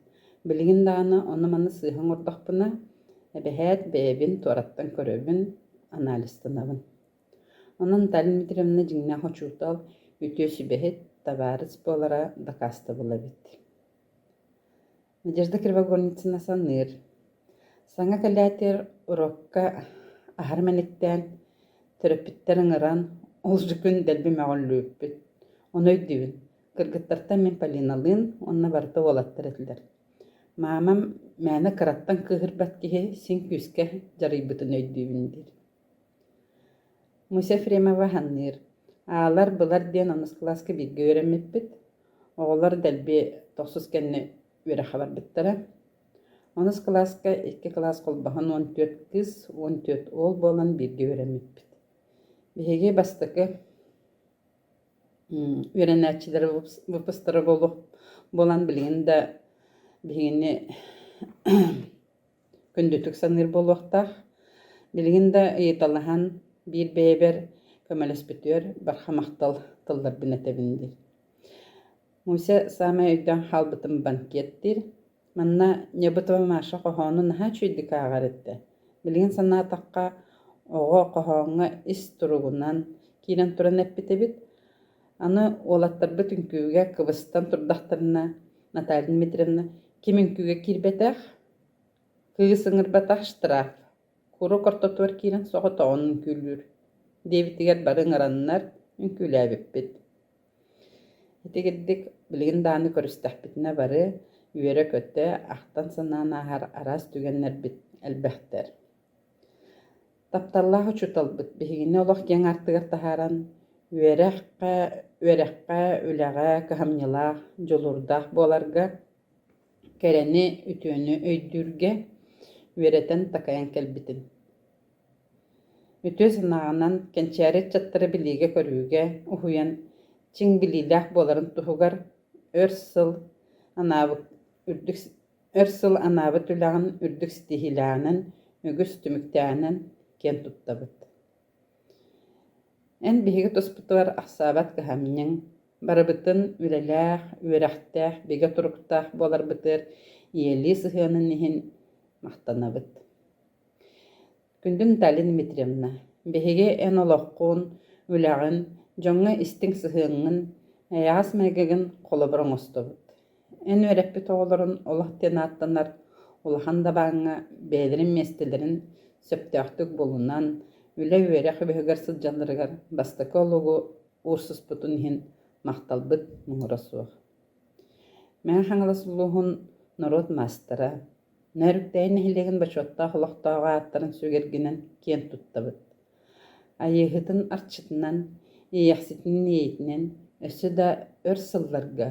Билигин даҕаны ону-маны сыыһа оҥордохпуна, эбэһээт бэйэбин туораттан көрөбүн, анализтанабын. Онон Наталья Дмитриевна дьиҥнээх учуутал, үтүө сүбэһит, табаарыс буолара дакаастабыл эбит. Надежда Кривогорницына саныыр: Саҥа кэлээтэр уруокка аһары мэниктээн, төрөппүттэр ыҥыран, ол же күн дэлби мөҕүллүбүппүт. Ону өйдүүбүн. Кыргыттартан мин Полиналыын уонна барыта уолаттар этилэр. Маамам мээнэ кыраттан кыыһырбат киһи син күүскэ дьарыйбытын өйдүүбүн диир. Муся Ефремова саныыр: Аалар-былар диэн онус кылааска бииргэ үөрэммиппит. Оҕолор дэлби тохсус кэннэ үөрэххэ барбыттара. Онус кылааска икки кылаас холбоһон 14 кыыс, 14 уол буолан бииргэ үөрэммиппит. Биһиги бастакы үөрэнээччилэр выпустара буолан билигин да биһигини күндүтүк саныыр буолуохтаах. Билигин да ыйыталаһан биир бэйэбэр көмөлөспүтүгэр барҕа махтал тылларбын этэбин диир. Муся саамай өйдөөн хаалбытым банкет диир. Манна Небытова Маша хоһоону наһаа үчүгэйдик ааҕар этэ. Билигин санаатахха, оҕо хоһооҥҥо ис туругунан киирэн туран эппит эбит. Аны уолаттарбыт үҥкүүгэ кыбыстан турдахтарына Наталья Дмитриевна ким үҥкүүгэ киирбэтэх, кыыс ыҥырбатах штраф, курук ортотугар киирэн соҕотоҕун үҥкүүлүүр диэбитигэр бары ыҥыраннар үҥкүүлээбиппит. Итигирдик билигин даҕаны көрүстэхпитинэ бары үөрэ-көтө, ахтан-санаан ааһар араас түгэннэрбит элбэхтэр. Тапталлаах учууталбыт биһигини олох киэҥ аартыгар таһааран, үөрэххэ, үөрэххэ, үлэҕэ кыһамньылаах, дьулуурдаах буоларга, кэрэни, үтүөнү өйдүүргэ үөрэтэн-такайан кэлбитин. Үтүө санааҕынан кэнчээри ыччаттары билиигэ-көрүүгэ уһуйан, чиҥ билиилээх буоларын туһугар өр сыл анаабыт үрдүк өр сыл анаабыт үлэҕин үрдүк ситиһиилээҕинэн, үгүс түмүктээҕинэн киэн туттабыт. Эн биһиги туспутугар ахсаабат кыһамньыҥ, барыбытын үлэлээх, үөрэхтээх, бигэ туруктаах буоларбытыгар ийэлии сыһыанын иһин махтанабыт. Күндү Наталья Дмитриевна, биһиги эн олоххун, үлэҕин, дьоҥҥо истиҥ сыһыаҥҥын, эйэҕэс майгыгын холобур оҥостобут. Эн үөрэппит оҕолорун олох диэн ааттанар улахан дабааҥҥа бэйэлэрин миэстэлэрин сөптөөхтүк булунан, үлэ-үөрэх үөһүгэр сылдьалларыгар бастакы олугу уурсуспутун иһин махталбыт муҥура суох. Мэҥэ Хаҥалас улууһун норуот маастара, Нөөрүктээйи нэһилиэгин бочуоттаах олохтооҕо ааттарын сүгэргинэн киэн туттабыт. Айыыһытын арчытынан, Иэйэхситин иэйитинэн өссө да өр сылларга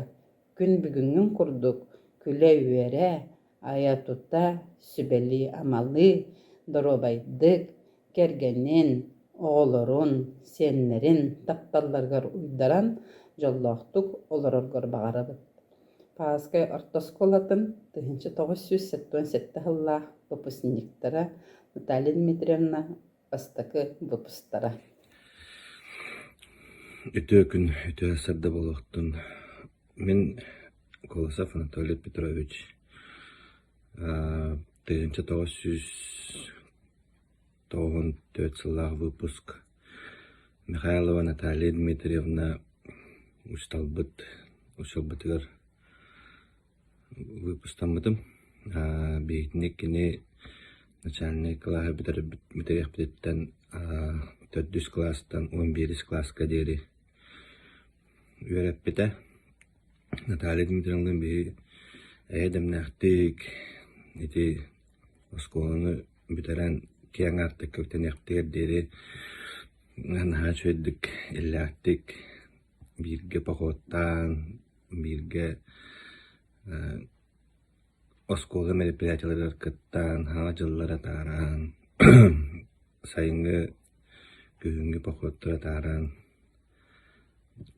күн бүгүҥҥүн курдук күлэ-үөрэ, айа-тута, сүбэлии-амалыы, доруобайдык, кэргэнин, оҕолорун, сиэннэрин тапталларыгар уйдаран дьоллоохтук олороргор баҕарабыт. Пааскай орто оскуолатын 1977 сыллаах выпускниктара Наталья Дмитриевна бастакы выпустара. Үтүө күн, үтүө сарда буолуохтун. Мин Колосов Анатолий Петрович 1994 сыллаах выпуск Михайлова Наталья Дмитриевна учууталбыт учууталбытыгар выпустаммытым. Биһигини кини начальнай кылааһы бүтэриэхпититтэн төрдүс кылаастан 11 кылааска диэри үөрэппитэ. Наталья Дмитриевна биһи эйэ дэмнээхтик ити оскуоланы бүтэрэн киэҥ аартыкка үктэниэхтигэр диэри наһаа үчүгэйдик, иллээхтик бииргэ походтаан, бииргэ оскуола мероприятиеларыгар кыттан, хаҥа дьыллары атаараан, сайыҥҥы, күһүҥҥү походтары атааран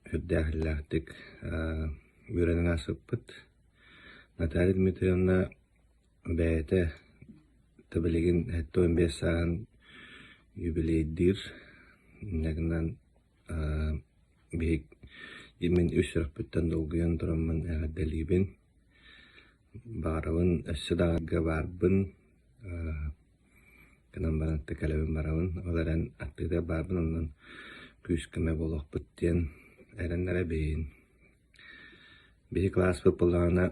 сүрдээх иллээхтик үөрэнэн ааспыппыт. Наталья Дмитриевна бэйэтэ да билигин 75 сааһын юбилейдыыр. Инньэ гынан биһиги мин үс сүрэхпиттэн долгуйан тураммын эҕэрдэлиибин. Баҕарабын өссө даҕаны баарбын гынан баран кэлэбин барабын. Ол эрэн аттыгар баарбын онон күүс-көмө буолуохпут диэн эрэннэрэбин. Биһи кылааспыт буоллаҕына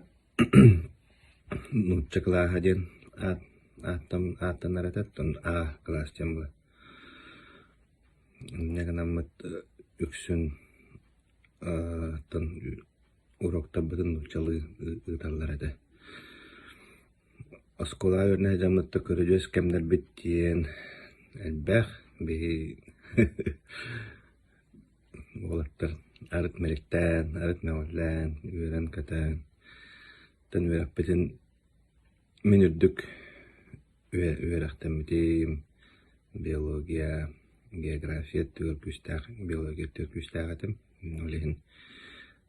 нуучча кылааһа диэн аат ааттан ааттанар этэ, оттон А кылаас диэн буолар. Инньэ гынаммыт үксүн оттон уруоктарбытын нууччалыы ыыталлар этэ. Оскуолаҕа үөрэнэ сылдьаммыт да көрүдьүөс кэмнэрбит диэн элбэх. Биһи уолаттар арыт мэликтээн, арыт мөҕүллээн, үөрэн-көтөн, оттон үөрэхпитин. Мин үрдүк үөрэхтэммитим, биология, география өттүгэр күүстээх, биология өттүгэр күүстээх этим. Ол иһин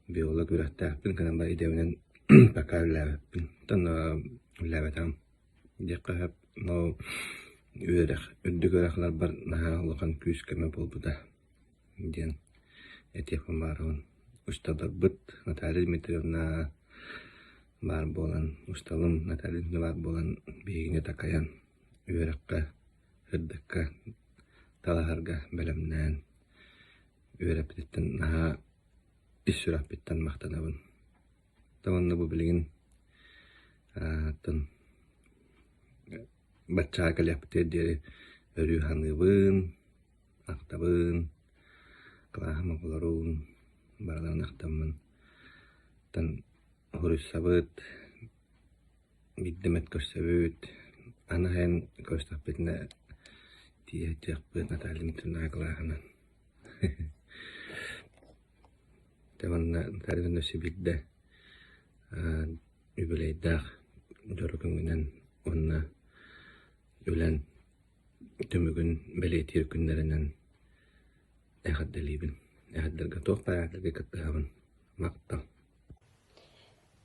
биолог үөрэхтээхпин, гынан баран идэбинэн пока үлэлээбэппин. Оттон үлэлээбэтэҕим диэххэ сөп. Но үөрэх, үрдүк үөрэх ыларбар наһаа улахан күүс-көмө буолбута диэн этиэхпин баҕарабын. Учууталларбыт Наталья Дмитриевна баар буолан, учууталым Наталья Дмитриевна баар буолан биһигини такайан үөрэххэ, сырдыкка талаһарга бэлэмнээн үөрэппититтэн наһаа ис сүрэхпиттэн махтанабын. Уонна бу билигин оттон баччаҕа кэлиэхпитигэр диэри өрүү саныыбын, ахтабын, кылааһым оҕолорун барыларын ахтаммын оттон Уһуруйсабыт, биирдэ эмит көрсөбүт, аны сайын көрүстэхпитинэ тиийэ сылдьыахпыт Наталья Дмитриевна кылааһынан. Дьэ уонна Наталья Дмитриевна өссө биирдэ юбилейдаах дьоро күҥҥүнэн уонна үлэн түмүгүн бэлиэтиир күннэринэн эҕэрдэлиибин. Эҕэрдэлэргэ туох баар кыттыһабын. Махтал.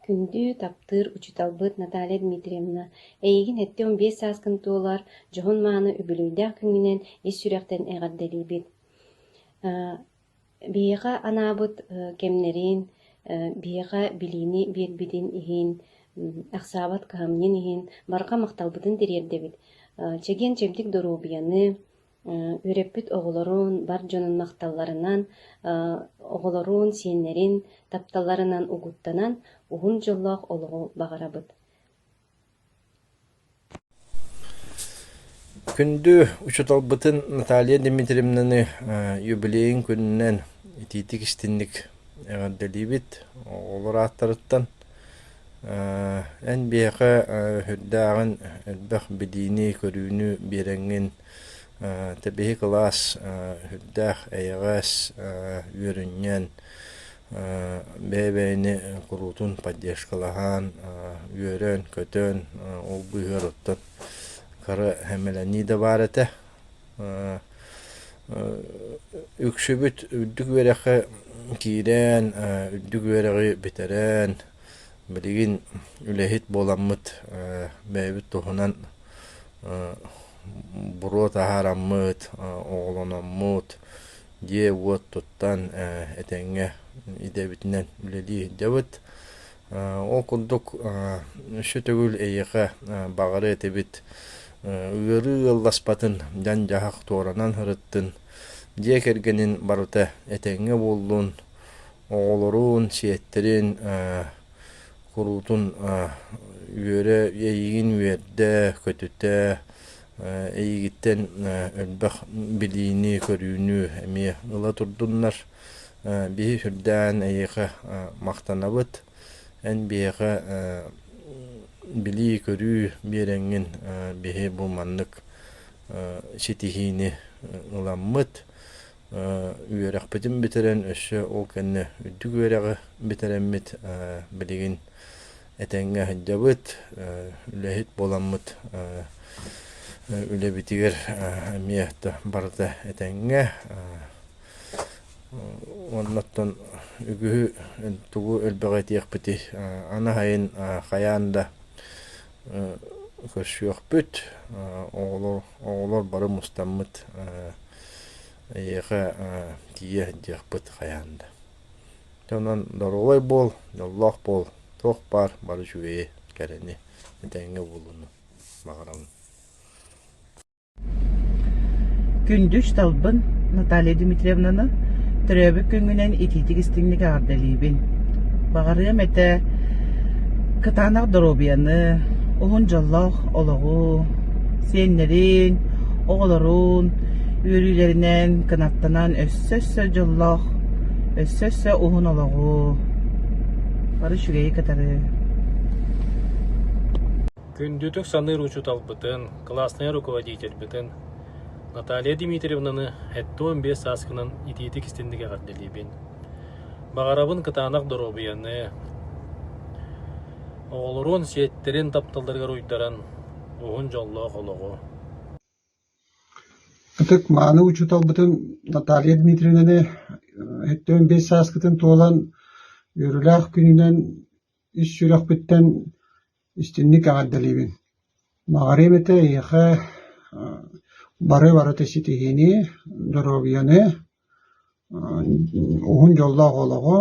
Күндү, таптыыр учууталбыт Наталья Дмитриевна, эйигин 75 сааскын туолар дьоһун-мааны үбүлүөйдээх күҥҥүнэн ис сүрэхтэн эҕэрдэлиибит. Биһиэхэ анаабыт кэмнэрин, биһиэхэ билиини биэрбитин иһин, ахсаабат кыһамньын иһин барҕа махталбытын тириэрдэбит. Чэгиэн-чэбдик доруобуйаны, Үөрэппит оҕолорун, бар дьонун махталларынан, оҕолорун, сиэннэрин тапталларынан угуттанан, уһун дьоллоох олоҕу баҕарабыт. Күндү учууталбытын Наталья Дмитриевнаны юбилейын күнүнэн итиитик истинник эҕэрдэлиибит. Оҕолор ааттарыттан Эн биһиэхэ сүрдээҕин элбэх билиини-көрүүнү биэрэҥҥин тэбиһи кылаас сүрдээх эйэҕэс, үөрүнньэн, бэйэ-бэйэни куруутун поддержкалаһан, үөрэн-көтөн, ол быыһыгар оттон кыра сэмэлэнии да баар этэ. Үксүбүт үрдүк үөрэххэ киирэн, үрдүк үөрэҕи бүтэрэн, билигин үлэһит буоламмыт бэйэбит туһунан буруо таһаараммыт, оҕолономмут, дьиэ-уот туттан этэҥҥэ идэбитинэн үлэлии сылдьабыт. Ол курдук өссө төгүл эйиэхэ баҕарыа этибит ыарыы ыалласпатын, дьаҥ-дьаһах туоранан сырыттын, дьиэ кэргэнин барыта этэҥҥэ буоллун, оҕолорун, сиэттэрин куруутун үөрэ, эйигин үөрдэ, көтүтэ, эйигиттэн элбэх билиини, көрүүнү эмиэ ыла турдуннар. Биһи сүрдээн эйиэхэ махтанабыт. Эн биһиэхэ билии-көрүү биэрэҥҥин биһи бу маннык ситиһиини ыламмыт. Үөрэхпитин бүтэрэн өссө ол кэннэ үрдүк үөрэҕи бүтэрэммит билигин этэҥҥэ сылдьабыт, үлэһит буоламмыт үлэбитигэр эмиэ барыта этэҥҥэ. Оннуттан үгүһү тугу элбэҕи этиэхпитий, аны сайын хайаан да көрсүөхпүт, оҕолор оҕолор бары мустаммыт эйиэхэ тиийэ сылдьыахпыт хайаан да. Дьэ онон доруобай буол, дьоллоох буол, туох баар бары үчүгэйи, кэрэни, этэҥҥэ буолууну баҕарабын. Күндү учууталбын Наталья Дмитриевнаны төрөөбүт күҥҥүнэн итиитик-истиҥник эҕэрдэлиибин. Баҕарыам этэ кытаанах доруобуйаны, уһун дьоллоох олоҕу, сиэннэрин, оҕолорун үөрүүлэринэн кынаттанан өссө-өссө дьоллоох, өссө-өссө уһун олоҕу, бары үчүгэйи кытары. Күндүтүк саныыр учууталбытын, кылааснай руководительбытын Наталья Дмитриевнаны 75 сааскынан итиитик-истинник эҕэрдэлиибин. Баҕарабын кытаанах доруобуйаны, Оҕолорун, сиэттэрин тапталларыгар уйдаран, уһун дьоллоох олоҕу. Ытык мааны учууталбытын Наталья Дмитриевнаны 75 сааскытын туолан үөрүүлээх күнүнэн ис сүрэхпиттэн истиҥник эҕэрдэлиибин. Баҕарыам этэ эйиэхэ бары барыта ситиһиини, доруобуйаны, уһун дьоллоох олоҕу,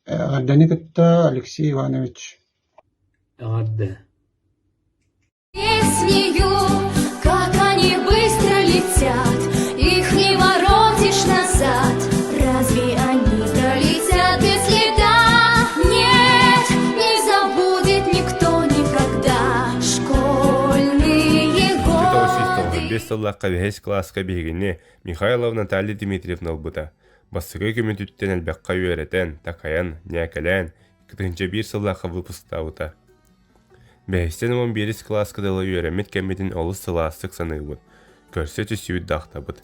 эҕэрдэни кытта Алексей Иванович. Эҕэрдэ Песнею, как они быстро летят, их не воротишь назад. Разве они пролетят без следа? Нет, не забудет никто никогда школьные годы. 5 сыллаахха бэһис кылааска биһигини Михайлов Наталья Дмитриевна ылбыта. Бастакы көмөтүттэн элбэххэ үөрэтэн, такайан, ньээкэлээн, 2001 сыллаахха выпусктаабыта. Бэһистэн 11 кылааска дылы үөрэммит кэммитин олус сылаастык саныыбыт, көрсө түсүбүт да ахтабыт.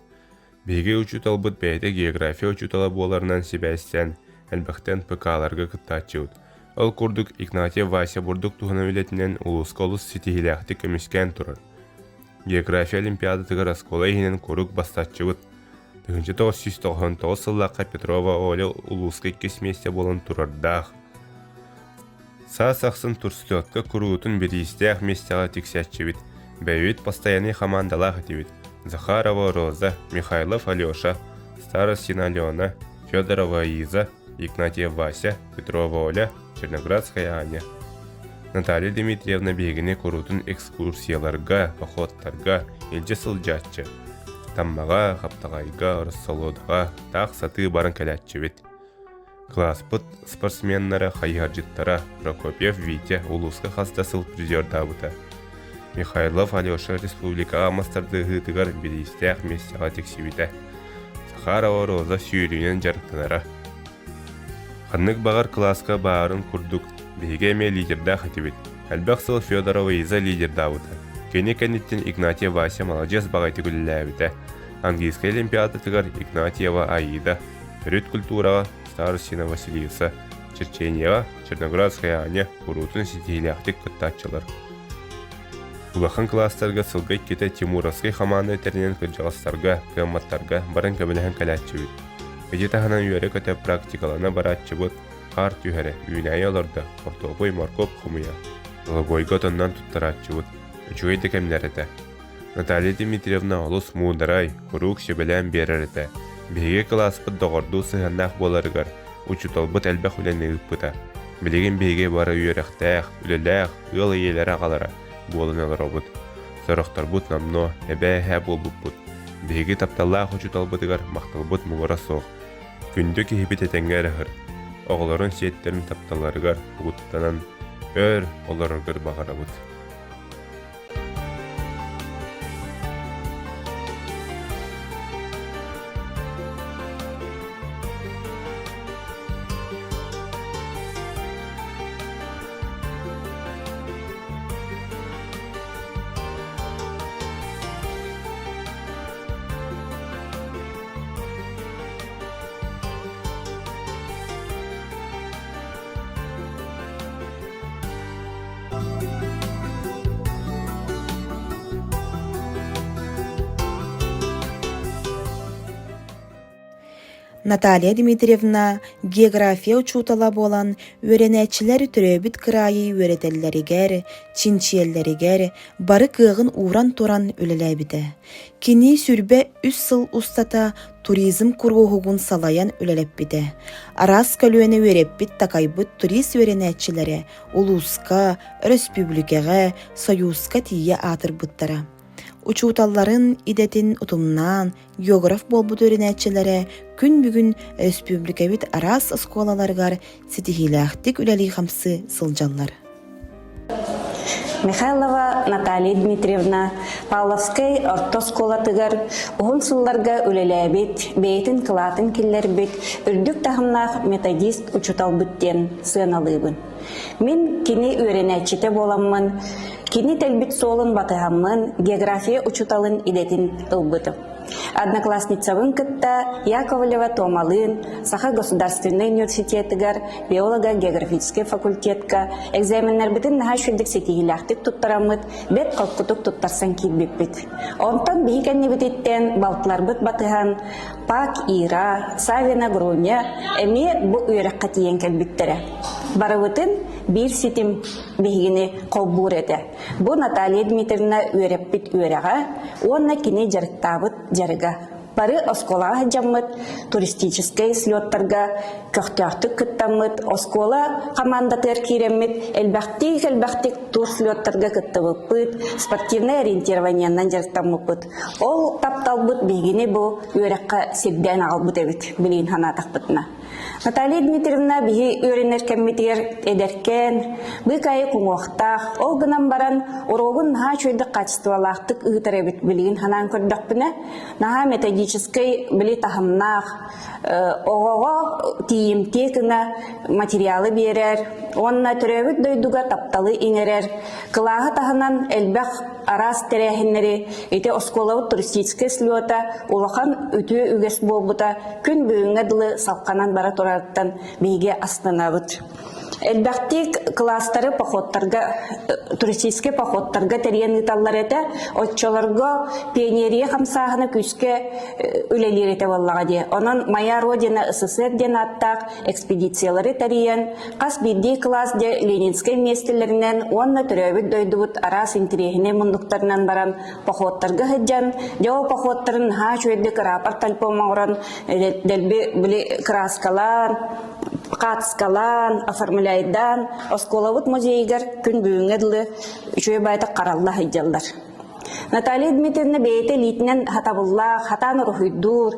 Биһиги учууталбыт бэйэтэ география учуутала буоларынан сибээстээн, элбэхтэн ПК-ларга кыттааччыбыт. Ол курдук Игнатьев Вася бурдук туһунан үлэтинэн улууска олус ситиһиилээхтик көмүскээн турар. География олимпиадатыгар оскуола иһинэн куруук бастааччыбыт. 1999 сыллаахха Петрова Оля улууска иккис миэстэ буолан турардаах. Саас ахсын турслетка куруутун бириистээх миэстэҕэ тиксээччибит, бэйэбит постояннай хамаандалаах этибит: Захарова Роза, Михайлов Алеша, Старостина Алена, Федорова Иза, Игнатьев Вася, Петрова Оля, Черноградская Аня. Наталья Дмитриевна биһигини куруутун экскурсияларга, походтарга илдьэ сылдьааччы. Таммаҕа, Хаптаҕайга, Ороссолуодаҕа таах сатыы баран кэлээччибит. Кылааспыт спортсменнара, хайыһардьыттара Прокопьев Витя улууска хас да сыл призердаабыта. Михайлов Алеша республикаҕа мас тардыһыытыгар бириистээх миэстэҕэ тиксибитэ. Захарова Роза сүүрүүнэн дьарыктанара. Ханнык баҕар кылааска баарын курдук, биһиги эмиэ лидердээх этибит. Элбэх сыл Федорова Иза лидердаабыта. Кини кэнниттэн Игнатьев Вася маладьыас баҕайытык үлэлээбитэ. Английскай олимпиадатыгар Игнатьева Аида Төрүт культураҕа Старостина Василиса, Черченияҕа Черноградская Аня куруутун ситиһиилээхтик кыттааччылар. Улахан кылаастарга сылга иккитэ Тимуровскай хамаанда тэринэн кырдьаҕастарга, кыамматтарга баран көмөлөһөн кэлээччибит. Ити таһынан үөрэ-көтө практикалана барааччыбыт, хаар түһэрэ, үүнээйи олордо, хортуопуй, моркуоп хомуйа, лобуойга отоннон туттарааччыбыт. Үчүгэй да кэмнэр этэ. Наталья Дмитриевна олус муударай, куруук сүбэлээн биэрэр этэ. Биһиги кылааспыт доҕордуу сыһыаннаах буоларыгар учууталбыт элбэх үлэни ыыппыта. Билигин биһиги бары үөрэхтээх, үлэлээх, ыал ийэлэрэ-аҕалара буолан олоробут. Сорохторбут номнуо эбээ-эһээ буолбуппут. Биһиги тапталлаах учууталбытыгар махталбыт муҥура суох. Күндү киһибит этэҥҥэ эрэ ыһыр. Оҕолорун сиэттэрин тапталларыгар угуттанан өр олороргор баҕарабыт. Наталья Дмитриевна география учуутала буолан, үөрэнээччилэр төрөөбүт кыраайы үөрэтэллэригэр, чинчийэллэригэр бары кыаҕын ууран туран үлэлээбитэ. Кини 23 сыл устата туризм куруоһугун салайан үлэлэппитэ. Араас көлүөнэ үөрэппит-такайбыт турист үөрэнээччилэрэ улууска, өрөспүүбүлүкэҕэ, Сойууска тиийэ аатырбыттара. Учууталларын идэтин утумнаан, географ буолбут үөрэнээччилэрэ күн бүгүн өрөспүүбүлүкэбит араас оскуолаларыгар ситиһиилээхтик үлэлии-хамсыы сылдьаллар. Михайлова Наталья Дмитриевна Павловскай орто оскуолатыгар уһун сылларга үлэлээбит, бэйэтин кылаатын киллэрбит үрдүк таһымнаах методист учууталбыт диэн сыаналыыбын. Мин кини үөрэнээччитэ буоламмын, кини тэлбит суолун батыһаммын география учууталын идэтин ылбытым. Одноклассницабын кытта Яковлева Томалыын Саха государственнай университетыгар биолого-географическай факультетка экзаменнарбытын наһаа үчүгдүк ситиһиилээхтик туттараммыт, бэрт холкутук туттарсан киирбиппит. Онтон биһи кэннибититтэн балтыларбыт батыһан Пак Ира, Савина Груня эмиэ бу үөрэххэ тиийэн кэлбиттэрэ. Барыбытын биир ситим биһигини холбуур этэ. Бу Наталья Дмитриевна үөрэппит үөрэҕэ уонна кини дьарыктаабыт дьарыга. Бары оскуолаҕа сылдьаммыт, туристическай слеттарга көхтөөхтүк кыттаммыт, оскуола хамаандатыгар киирэммит, элбэхтик-элбэхтик тур слеттарга кыттыбыппыт, спортивнай ориентированиенан дьарыктаммыппыт. Ол тапталбыт биһигини бу үөрэххэ сирдээн аҕалбыт эбит, билигин санаатахпытына. Наталья Дмитриевна биһи үөрэнэр кэммитигэр эдэркээн, быыкайык уҥуохтаах, ол гынан баран уруогун наһаа үчүгэйдик хаачыстыбалаахтык ыытар эбит билигин санаан көрдөхпүнэ, наһаа методическай били таһымнаах, оҕоҕо тиийимтиэ гына материалы биэрэр уонна төрөөбүт дойдуга тапталы иҥэрэр, кылааһы таһынан элбэх араас тэрээһиннэри ити оскуолабыт туристическай слета улахан үтүө үгэс буолбута күн бүгүҥҥэ дылы салҕанан бара турарыттан биһиги астынабыт. Элбэхтик кылаастары походтарга, туристическай походтарга тэрийэн ыыталлар этэ. Оччолорго пионерия хамсааһына күүскэ үлэлиир этэ буоллаҕа дии. Онон «Моя Родина СССР» диэн ааттаах экспедициялары тэрийэн, хас биирдии кылаас дьэ Ленинскэй миэстэлэринэн уонна төрөөбүт дойдубут араас интэриэһинэй муннуктарынан баран походтарга сылдьан, дьэ ол походтарын наһаа үчүгэйдик рапорт альбом оҥорон, дэлби били кырааскалаан, хаатыскалаан, оформляйдаан оскуолабыт музейыгар күн бүгүҥҥэ дылы үчүгэй баайдык харалла сылдьаллар. Наталья Дмитриевна бэйэтэ илиитинэн хатабыллаах, хатаан уруһуйдуур,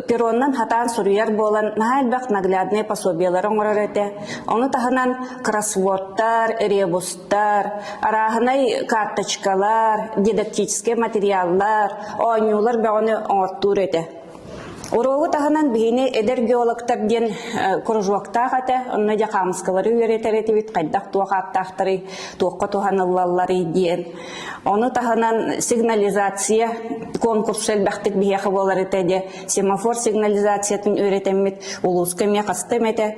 перронунан хатаан суруйар буолан наһаа элбэх нагляднай пособиелары оҥорор этэ. Ону таһынан кроссвордтар, ребустар, арааһынай карточкалар, дидактическай материаллар, оонньуулар бөҕөнү оҥортуур этэ. Уруогу таһынан биһини эдэр геологтар диэн кружоктаах этэ. Онно дьэ хаамыскалары үөрэтэр этибит, хайдах туох ааттаахтарый, туохха туһаныллалларый диэн. Ону таһынан сигнализация конкурс элбэхтик биһиэхэ буолар этэ дьэ. Семафор сигнализациятын үөрэтэммит улууска эмиэ хаста эмэтэ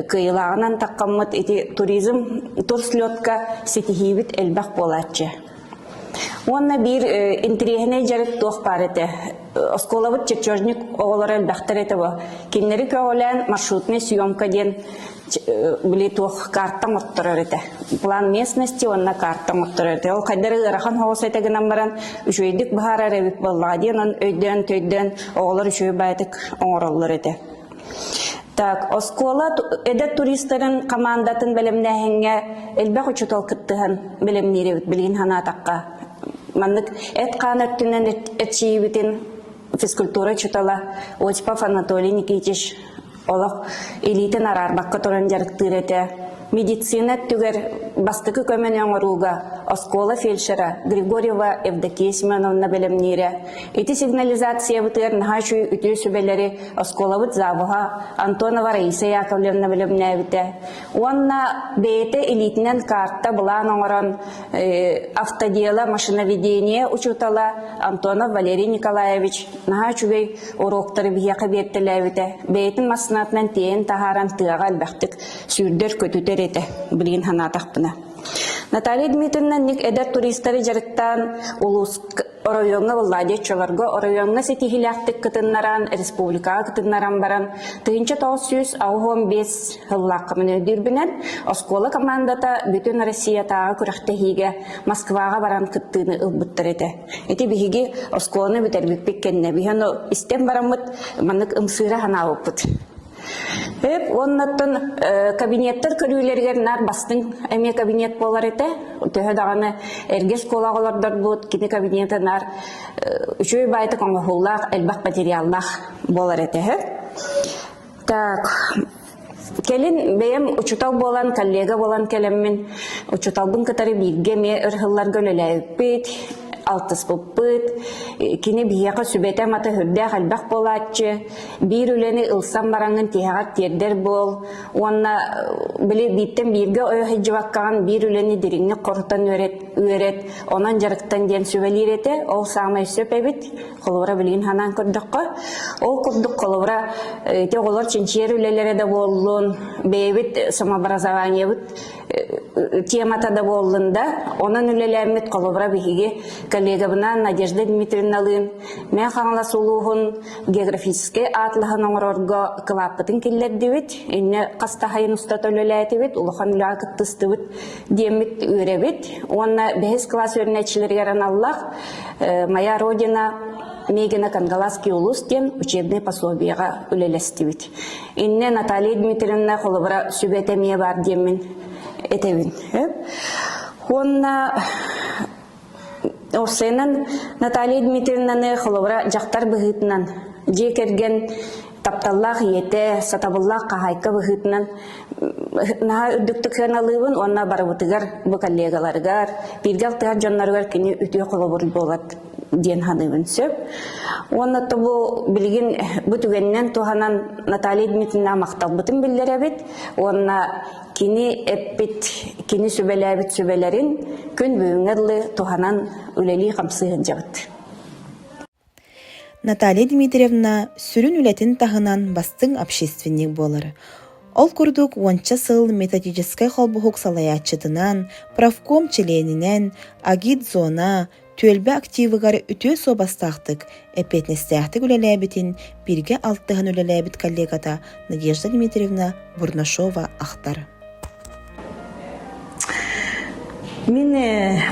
кыайыылааҕынан таххаммыт ити туризм турслетка ситиһиибит элбэх буолааччы. Уонна биир интэриэһинэй дьарык туох баар этэ. Оскуолабыт чертежник оҕолоро элбэхтэр этэ бо. Кинилэри көҕүлээн маршрутная съемка диэн били туох карта оҥотторор этэ. План местности уонна карта оҥотторор этэ. Ол хайдары ыарахан соҕус этэ гынан баран үчүгэйдик быһаарар эбит буоллаҕа диэн он өйдөөн-төйдөөн оҕолор үчүгэй баайытык оҥороллор этэ. Так, оскуола эдэр туристарын хамаандатын бэлэмнээһиҥҥэ элбэх учуутал кыттыһан бэлэмниир эбит билигин санаатахха. Маннык эт-хаан өттүнэн эрчийиибитин физкультура учуутала Осипов Анатолий Никитич олох илиитин араарбакка туран дьарыктыыр этэ. Медицина өттүгэр бастакы көмөнү оҥорууга оскуола фельдшера Григорьева Евдокия Семеновна бэлэмниирэ. Ити сигнализациябытыгар наһаа үчүгэй үтүө сүбэлэри оскуолабыт завуһа Антонова Раиса Яковлевна бэлэмнээбитэ. Уонна бэйэтэ илиитинэн карта былаан оҥорон автодело машиноведение учуутала Антонов Валерий Николаевич наһаа үчүгэй уроктары биһиэхэ биэртэлээбитэ. Бэйэтин массыынатынан тиэйэн таһааран тыаҕа элбэхтик сүүрдэр-көтүтэр этэ билигин санаатахпына. Наталья Дмитриевна ник эдэр туристары дьарыктаан улуус оройуоҥҥа Владимир Чолорго оройуоҥҥа ситиһиилээхтик кытыннаран, республикаҕа кытыннаран баран 1985 сыллаахха өйдүүрбүнэн оскуола командата бүтүн Россиятааҕы күрэхтэһиигэ Москваҕа баран кыттыыны ылбыттар этэ. Ити биһиги оскуоланы бүтэрбиппит кэннэ биһи ону истэн бараммыт маннык ымсыыра санаабыппыт. Эп уоннаттан кабинеттар көрүүлэригэр наар бастыҥ эмиэ кабинет буолар этэ. Төһө даҕаны эргэ оскуолаҕа олордорбут, кини кабинета наар үчүгэй баайтык оҥоһуулаах, элбэх материаллаах буолар этэ. Так, кэлин бэйэм учуутал буолан, коллега буолан кэлэммин, учууталбын кытары бииргэ эмиэ өр сылларга үлэлээбиппит, алтыспыппыт. Кини биһиэхэ сүбэтэ-амата сүрдээх элбэх буолааччы. Биир үлэни ылсан бараҥҥын тиһэҕэр тиэрдэр буол уонна били бииртэн бииргэ ойо сылдьыбаккаҕын биир үлэни дириҥник хорутан үөрэт. үөрэт, онон дьарыктан диэн сүбэлиир этэ. Ол саамай сөп эбит. Холобура билигин санаан көрдөххө. Ол курдук холобура ити оҕолор чинчийэр үлэлэрэ да буоллун, бэйэбит самообразованиебыт темата да буоллун да, онон үлэлээммит холобура биһиги коллегабынаан Надежда Дмитриевналыын Мэҥэ Хаҥалас улууһун географическай атлаһын оҥорорго кылааппытын киллэрдибит. Инньэ хас да сайын устата үлэлээтибит, улахан үлэҕэ кыттыстыбыт диэммит үөрэбит. Уонна бэһис кылаас үөрэнээччилэригэр аналлаах «Моя Родина Мегина Кангаласский улус» диэн учебнай пособиеҕа үлэлэстибит. Иннэ Наталья Дмитриевна холобура сүбэтэ эмиэ баар диэммин этэбин. Уонна Уопсайынан Наталья Дмитриевнаны холобура дьахтар быһыытынан дьиэ кэргэн тапталлаах ийэтэ, сатабыллаах хаһаайка быһыытынан наһаа үрдүктүк сыаналыыбын уонна барыбытыгар бу коллегаларыгар, бииргэ алтыһар дьонноругар кини үтүө холобур буолар диэн саныыбын сөп. Уонна то бу билигин бу түгэнинэн туһанан Наталья Дмитриевна махталбытын биллэрэбит уонна кини эппит, кини сүбэлээбит сүбэлэрин күн бүгүҥҥэ дылы туһанан үлэлии-хамсыы сылдьабыт. Наталья Дмитриевна сүрүн үлэтин таһынан бастыҥ общественник буолар. Ол курдук уонча сыл методическай холбоһук салайааччытынан, профком чилиэнинэн, агит-зона, түөлбэ активыгар үтүө суобастаахтык, эппиэтинэстээхтик үлэлээбитин бииргэ алтыһан үлэлээбит коллегата Надежда Дмитриевна Бурнашова ахтар. Мин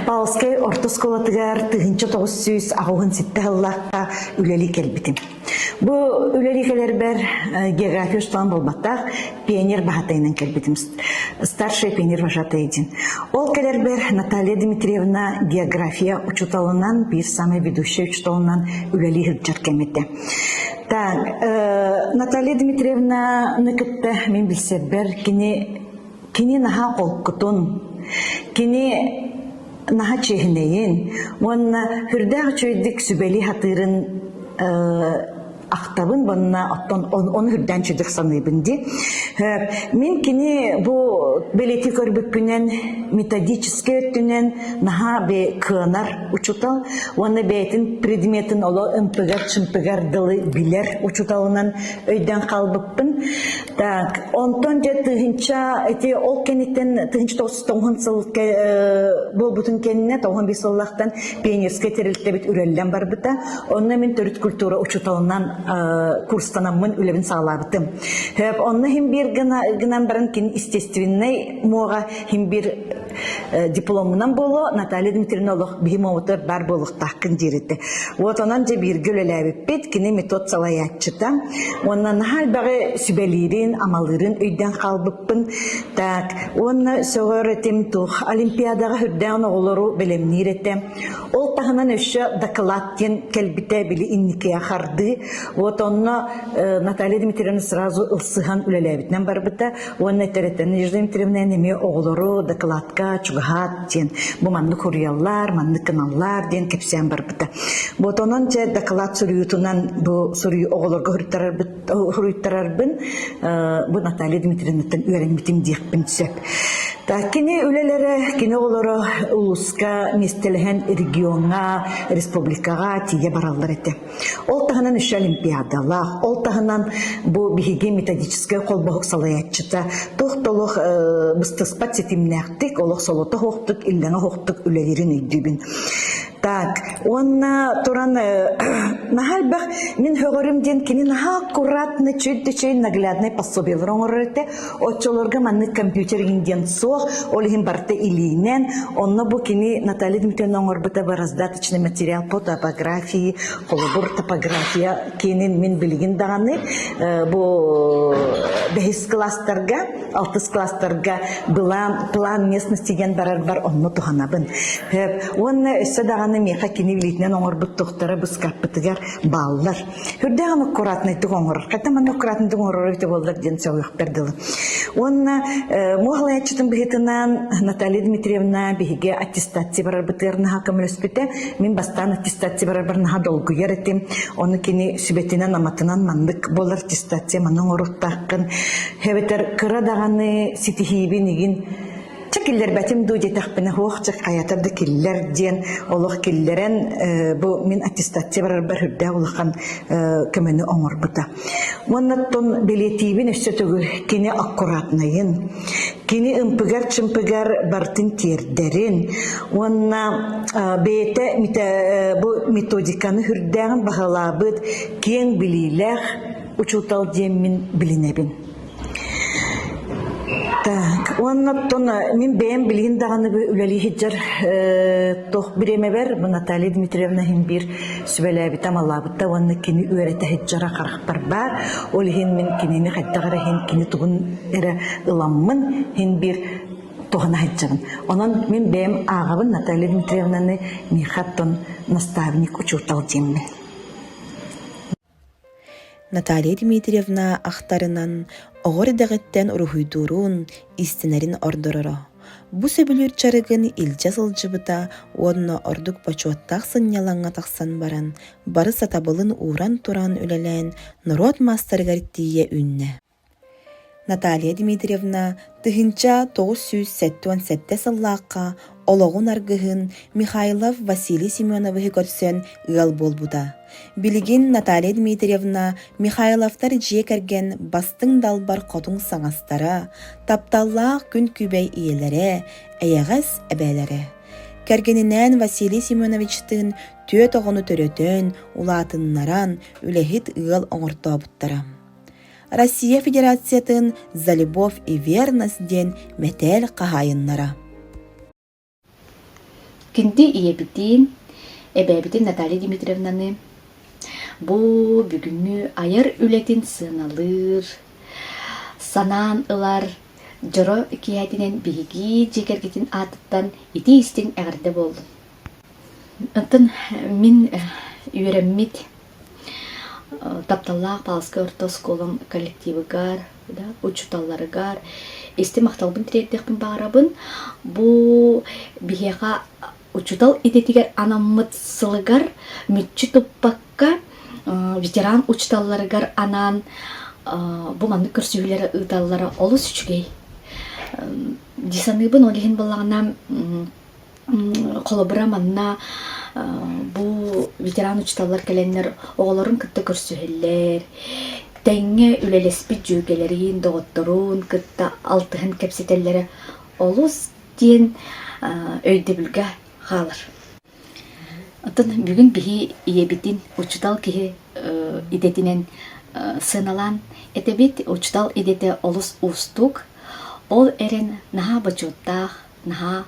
Павловскай орто оскуолатыгар 1987 сыллаахха үлэлии кэлбитим. Бу үлэлии кэлэрбэр география устуган буолбатах, пионер баһатайынан кэлбитим. Старший пионер вожатый диэн. Ол кэлэрбэр Наталья Дмитриевна география учууталынан, биир самый ведущий учууталынан үлэлии сылдьар кэм этэ. Так, Наталья Дмитриевнаны кытта мин билсэрбэр кини кини наһаа холкутун, кини наһаа чиэһинэйин уонна сүрдээх үчүгэйдик сүбэлии сатыырын ахтабын уонна оттон ону үрдээн үчүгэйдик саныыбын дии. Мин кини бу бэлиэтии көрбүппүнэн методическай өттүнэн наһаа кыанар учуутал уонна бэйэтин предметин оло ымпыгар-чымпыгар дылы билэр учууталынан өйдөөн хаалбыппын. Так, онтон дьэ тыһыынча ити ол кэнниттэн 1990 сыл буолбутун кэннэ 95 сыллаахтан пионерскай тэрилтэбит үрэллэн барбыта. Онно мин төрүт культура учууталынан курстанаммын үлэбин саҕалаабытым. Онно хим биир гынан баран кин естественнэй муоҕа хим биир дипломунан буолуо Наталья Дмитриевна олох биһи муобутугар баар буолуохтааххын диир этэ. Вот онон дьэ бииргэ үлэлээбиппит, кини метод салайааччыта. Уонна наһаа элбэҕи сүбэлиирин, амалыырын өйдөөн хаалбыппын. Так, уонна сөҕөр этим туох Олимпиадаҕа үрдээн оҕолору бэлэмниир этэ. Ол таһынан өссө доклад диэн кэлбитэ били инникигэ хардыы. Вот онно Наталья Дмитриевна сразу ылсыһан үлэлээбитинэн барбыта. Уонна этэрэтэн Надежда Дмитриевна эмиэ оҕолору докладка чугаһаат диэн бу маннык хуруйаллар, маннык гыналлар диэн кэпсээн барбыта. Вот онон дьэ доклад суруйуутунан бу суруйуу оҕолорго хуруйтарарбын бу Наталья Дмитриевнаттан үөрэммитим диэхпин сөп. Кини үлэлэрэ, кини оҕолоро улууска миэстэлэһэн региоҥҥа, республикаҕа тиийэ бараллар этэ. Ол таһынан өссө олимпиадалаах, ол таһынан бу биһиги методическай холбоһук салайааччыта туох да олох быстыспат ситимнээхтик, олох солото суохтук, иллэҥэ суохтук үлэлиирин өйдүүбүн. Так, уонна туран наһаа элбэх мин сөҕөрүм диэн кини наһаа аккуратно чуть да чуть наглядный пособиелар оҥорор этэ. Оччолорго маннык компьютер диэн суох, ол иһин барыта илиинэн. Онно бу кини Наталья Дмитриевна оҥорбута бу раздаточный материал по топографии, холобур топография киинин мин билигин даҕаны бу бэһис класстарга, алтыс класстарга былаан, план местности диэн барарбар онно туһанабын. Уонна өссө даҕаны миэхэ кини илиитинэн оҥорбут тухтара быскаппытыгар бааллар. Үрдээҕин аккуратнайдык оҥорор. Хата манна аккуратнайдык оҥорор эбитэ буоллар диэн сөҕүөхпэр дылы. Уонна муоһалаяччытын быһыытынан Наталья Дмитриевна биһиги аттестация барарбытыгар наһаа көмөлөспүтэ. Мин бастаан аттестация барарбар наһаа долгуйар этим. Ону кини сүбэтинэн-аматынан маннык буолар аттестация манна оҥоруохтааххын. Эбэтэр кыра даҕаны ситиһиибин игин чэ. киллэрбэтим дуу диэтэхпинэ, суох чэ хайатар да киллэр диэн олох киллэрэн бу мин аттестация барарбар үрдээх улахан көмөнү оҥорбута. Уонна оттон бэлиэтиибин өссө төгүл кини аккуратнайын, кини ымпыгар-чымпыгар бартын тиэрдэрин уонна бэйэтэ бу методиканы үрдээҕин баһылаабыт киэҥ билиилээх учуутал диэммин билинэбин. Так, уонна оттон мин бэйэм билигин даҕаны бу үлэлии сылдьар туох бириэмэбэр бу Наталья Дмитриевна иһин биир сүбэлээбитэ амалаабыта уонна кини үөрэтэ сылдьара харахпар баар. Ол иһин мин кинини хайдах эрэ иһин кини тугун эрэ ыламмын иһин биир туһана сылдьабын. Онон мин бэйэм ааҕабын Наталья Дмитриевнаны миэхэ оттон наставник учуутал диэммин. Наталья Дмитриевна ахтарынан, оҕо эрдэҕиттэн уруһуйдуурун, иистэнэрин ордороро. Бу сөбүлүүр дьарыгын илдьэ сылдьыбыта уонна ордук бочуоттаах сынньалаҥҥа тахсан баран, бары сатабылын ууран туран үлэлээн, норуот маастарыгар тиийэ үүннэ. Наталья Дмитриевна 1997 сыллаахха олоҕун аргыһын Михайлов Василий Семеновиһы көрсөн ыал буолбута. Билигин Наталья Дмитриевна Михайловтар дьиэ кэргэн бастыҥ далбар хотун саҥастара, тапталлаах күн күбэй ийэлэрэ, эйэҕэс эбээлэрэ. Кэргэнинээн Василий Семеновичтыын түөрт оҕону төрөтөн, улаатыннаран, үлэһит ыал оҥортообуттара. Россия Федерациятын «За любовь и верность» диэн мэтээл хаһаайыннара. Күндү ийэбитин, эбээбитин Наталья Дмитриевнаны бу бүгүҥҥү айар үлэтин сыаналыыр, санаан ылар дьоро киэһэтинэн биһиги дьиэ кэргитин аатыттан итии-истиҥ эҕэрдэ буоллун. Оттон мин үөрэммит тапталлаах Палскай орто оскуолам коллективыгар, да, учууталларыгар истиҥ махталбын тириэрдиэхпин баҕарабын. Бу биһиэхэ учуутал идэтигэр анаммыт сылыгар мүччү туппакка ветеран учууталларыгар анаан бу маннык көрсүһүүлэри ыыталлара олус үчүгэй дии саныыбын. Ол иһин буоллаҕына Холобура, манна бу ветеран учууталлар кэлэннэр оҕолорун кытта көрсүһэллэр, тэҥҥэ үлэлэспит дьүөгэлэрин, доҕотторун кытта алтыһан кэпсэтэллэрэ олус диэн өйдөбүлгэ хаалар. Оттон бүгүн биһи ийэбитин учуутал киһи идэтинэн сыаналаан этэбит. Учуутал идэтэ олус уустук, ол эрэн наһаа бочуоттаах, наһаа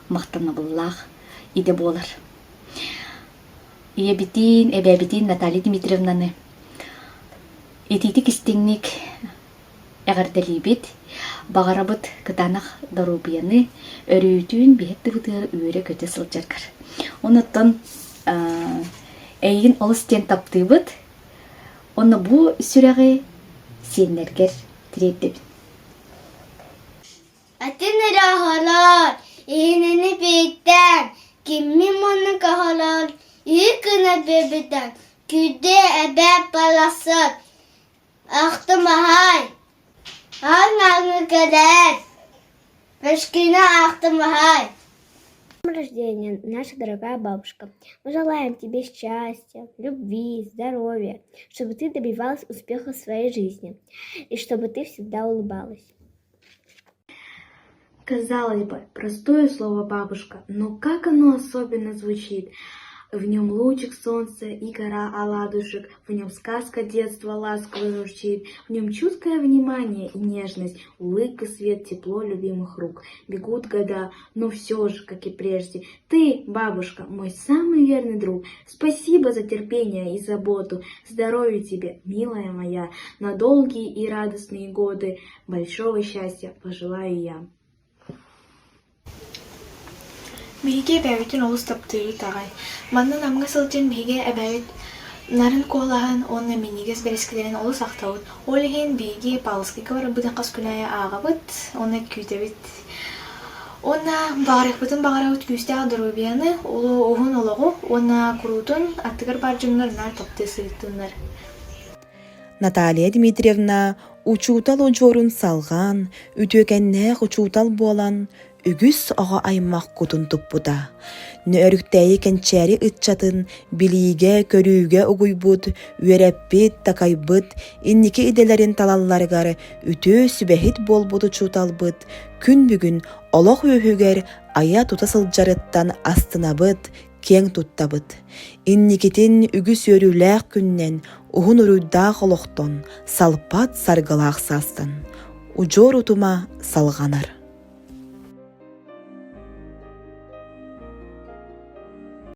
махтанабыллаах идэ буолар. Ийэбитин, эбээбитин Наталья Дмитриевнаны итиитик истиҥник эҕэрдэлиибит. Баҕарабыт кытаанах доруобуйаны, өрүүтүн биһик тыбытыгар үөрэ-көтө сылдьаргар. Онуттан эйигин олус диэн таптыыбыт. Онно бу сүрэҕи сиэннэргэр тириэрдэбин. Атын эрэ оһолоор, иһинини биирдээн, киммин муннук оһолоор, үһү гына биэрбитим, күүрдүө эбээ балахсыт, ахтым аһай, аһаҥ аҥы кэлээр, Пешкина ахтым аһай. рождения, наша дорогая бабушка! Мы желаем тебе счастья, любви, здоровья, чтобы ты добивалась успеха в своей жизни и чтобы ты всегда улыбалась. Казалось бы, простое слово «бабушка», но как оно особенно звучит! В нем лучик солнца и гора оладушек, в нем сказка детства ласково журчит, в нем чуткое внимание и нежность, улыбка, свет, тепло любимых рук. Бегут года, но все же, как и прежде, ты, бабушка, мой самый верный друг. Спасибо за терпение и заботу. Здоровья тебе, милая моя, на долгие и радостные годы. Большого счастья пожелаю я. Биһиги эбээбитин олус таптыыбыт аҕай. Манна Намҥа сылдьан биһиги эбээбит нарын куолаһын уонна минньигэс бэрэскилэрин олус ахтабыт. Ол иһин биһиги Павловскайга барарбытын хас күн аайы ааҕабыт уонна күүтэбит. Уонна баҕарыахпытын баҕарабыт күүстээх доруобуйаны, уһун олоҕу уонна куруутун аттыгар баар дьоннор наар таптыы сырыттыннар. Наталья Дмитриевна учуутал удьуорун салҕаан, үтүөкэннээх учуутал буолан, үгүс оҕо аймах кутун туппута. Нөөрүктээйи кэнчээри ыччатын билиигэ-көрүүгэ угуйбут, үөрэппит, такайбыт, инники идэлэрин талалларыгар үтүө сүбэһит буолбут учууталбыт күн бүгүн олох үөһүгэр айа-тута сылдьарыттан астынабыт, киэҥ туттабыт. Инникитин үгүс үөрүүлээх күннэн, уһун уруйдаах олохтон, салпат саргылаах саастан. Удьуор утума салҕанар.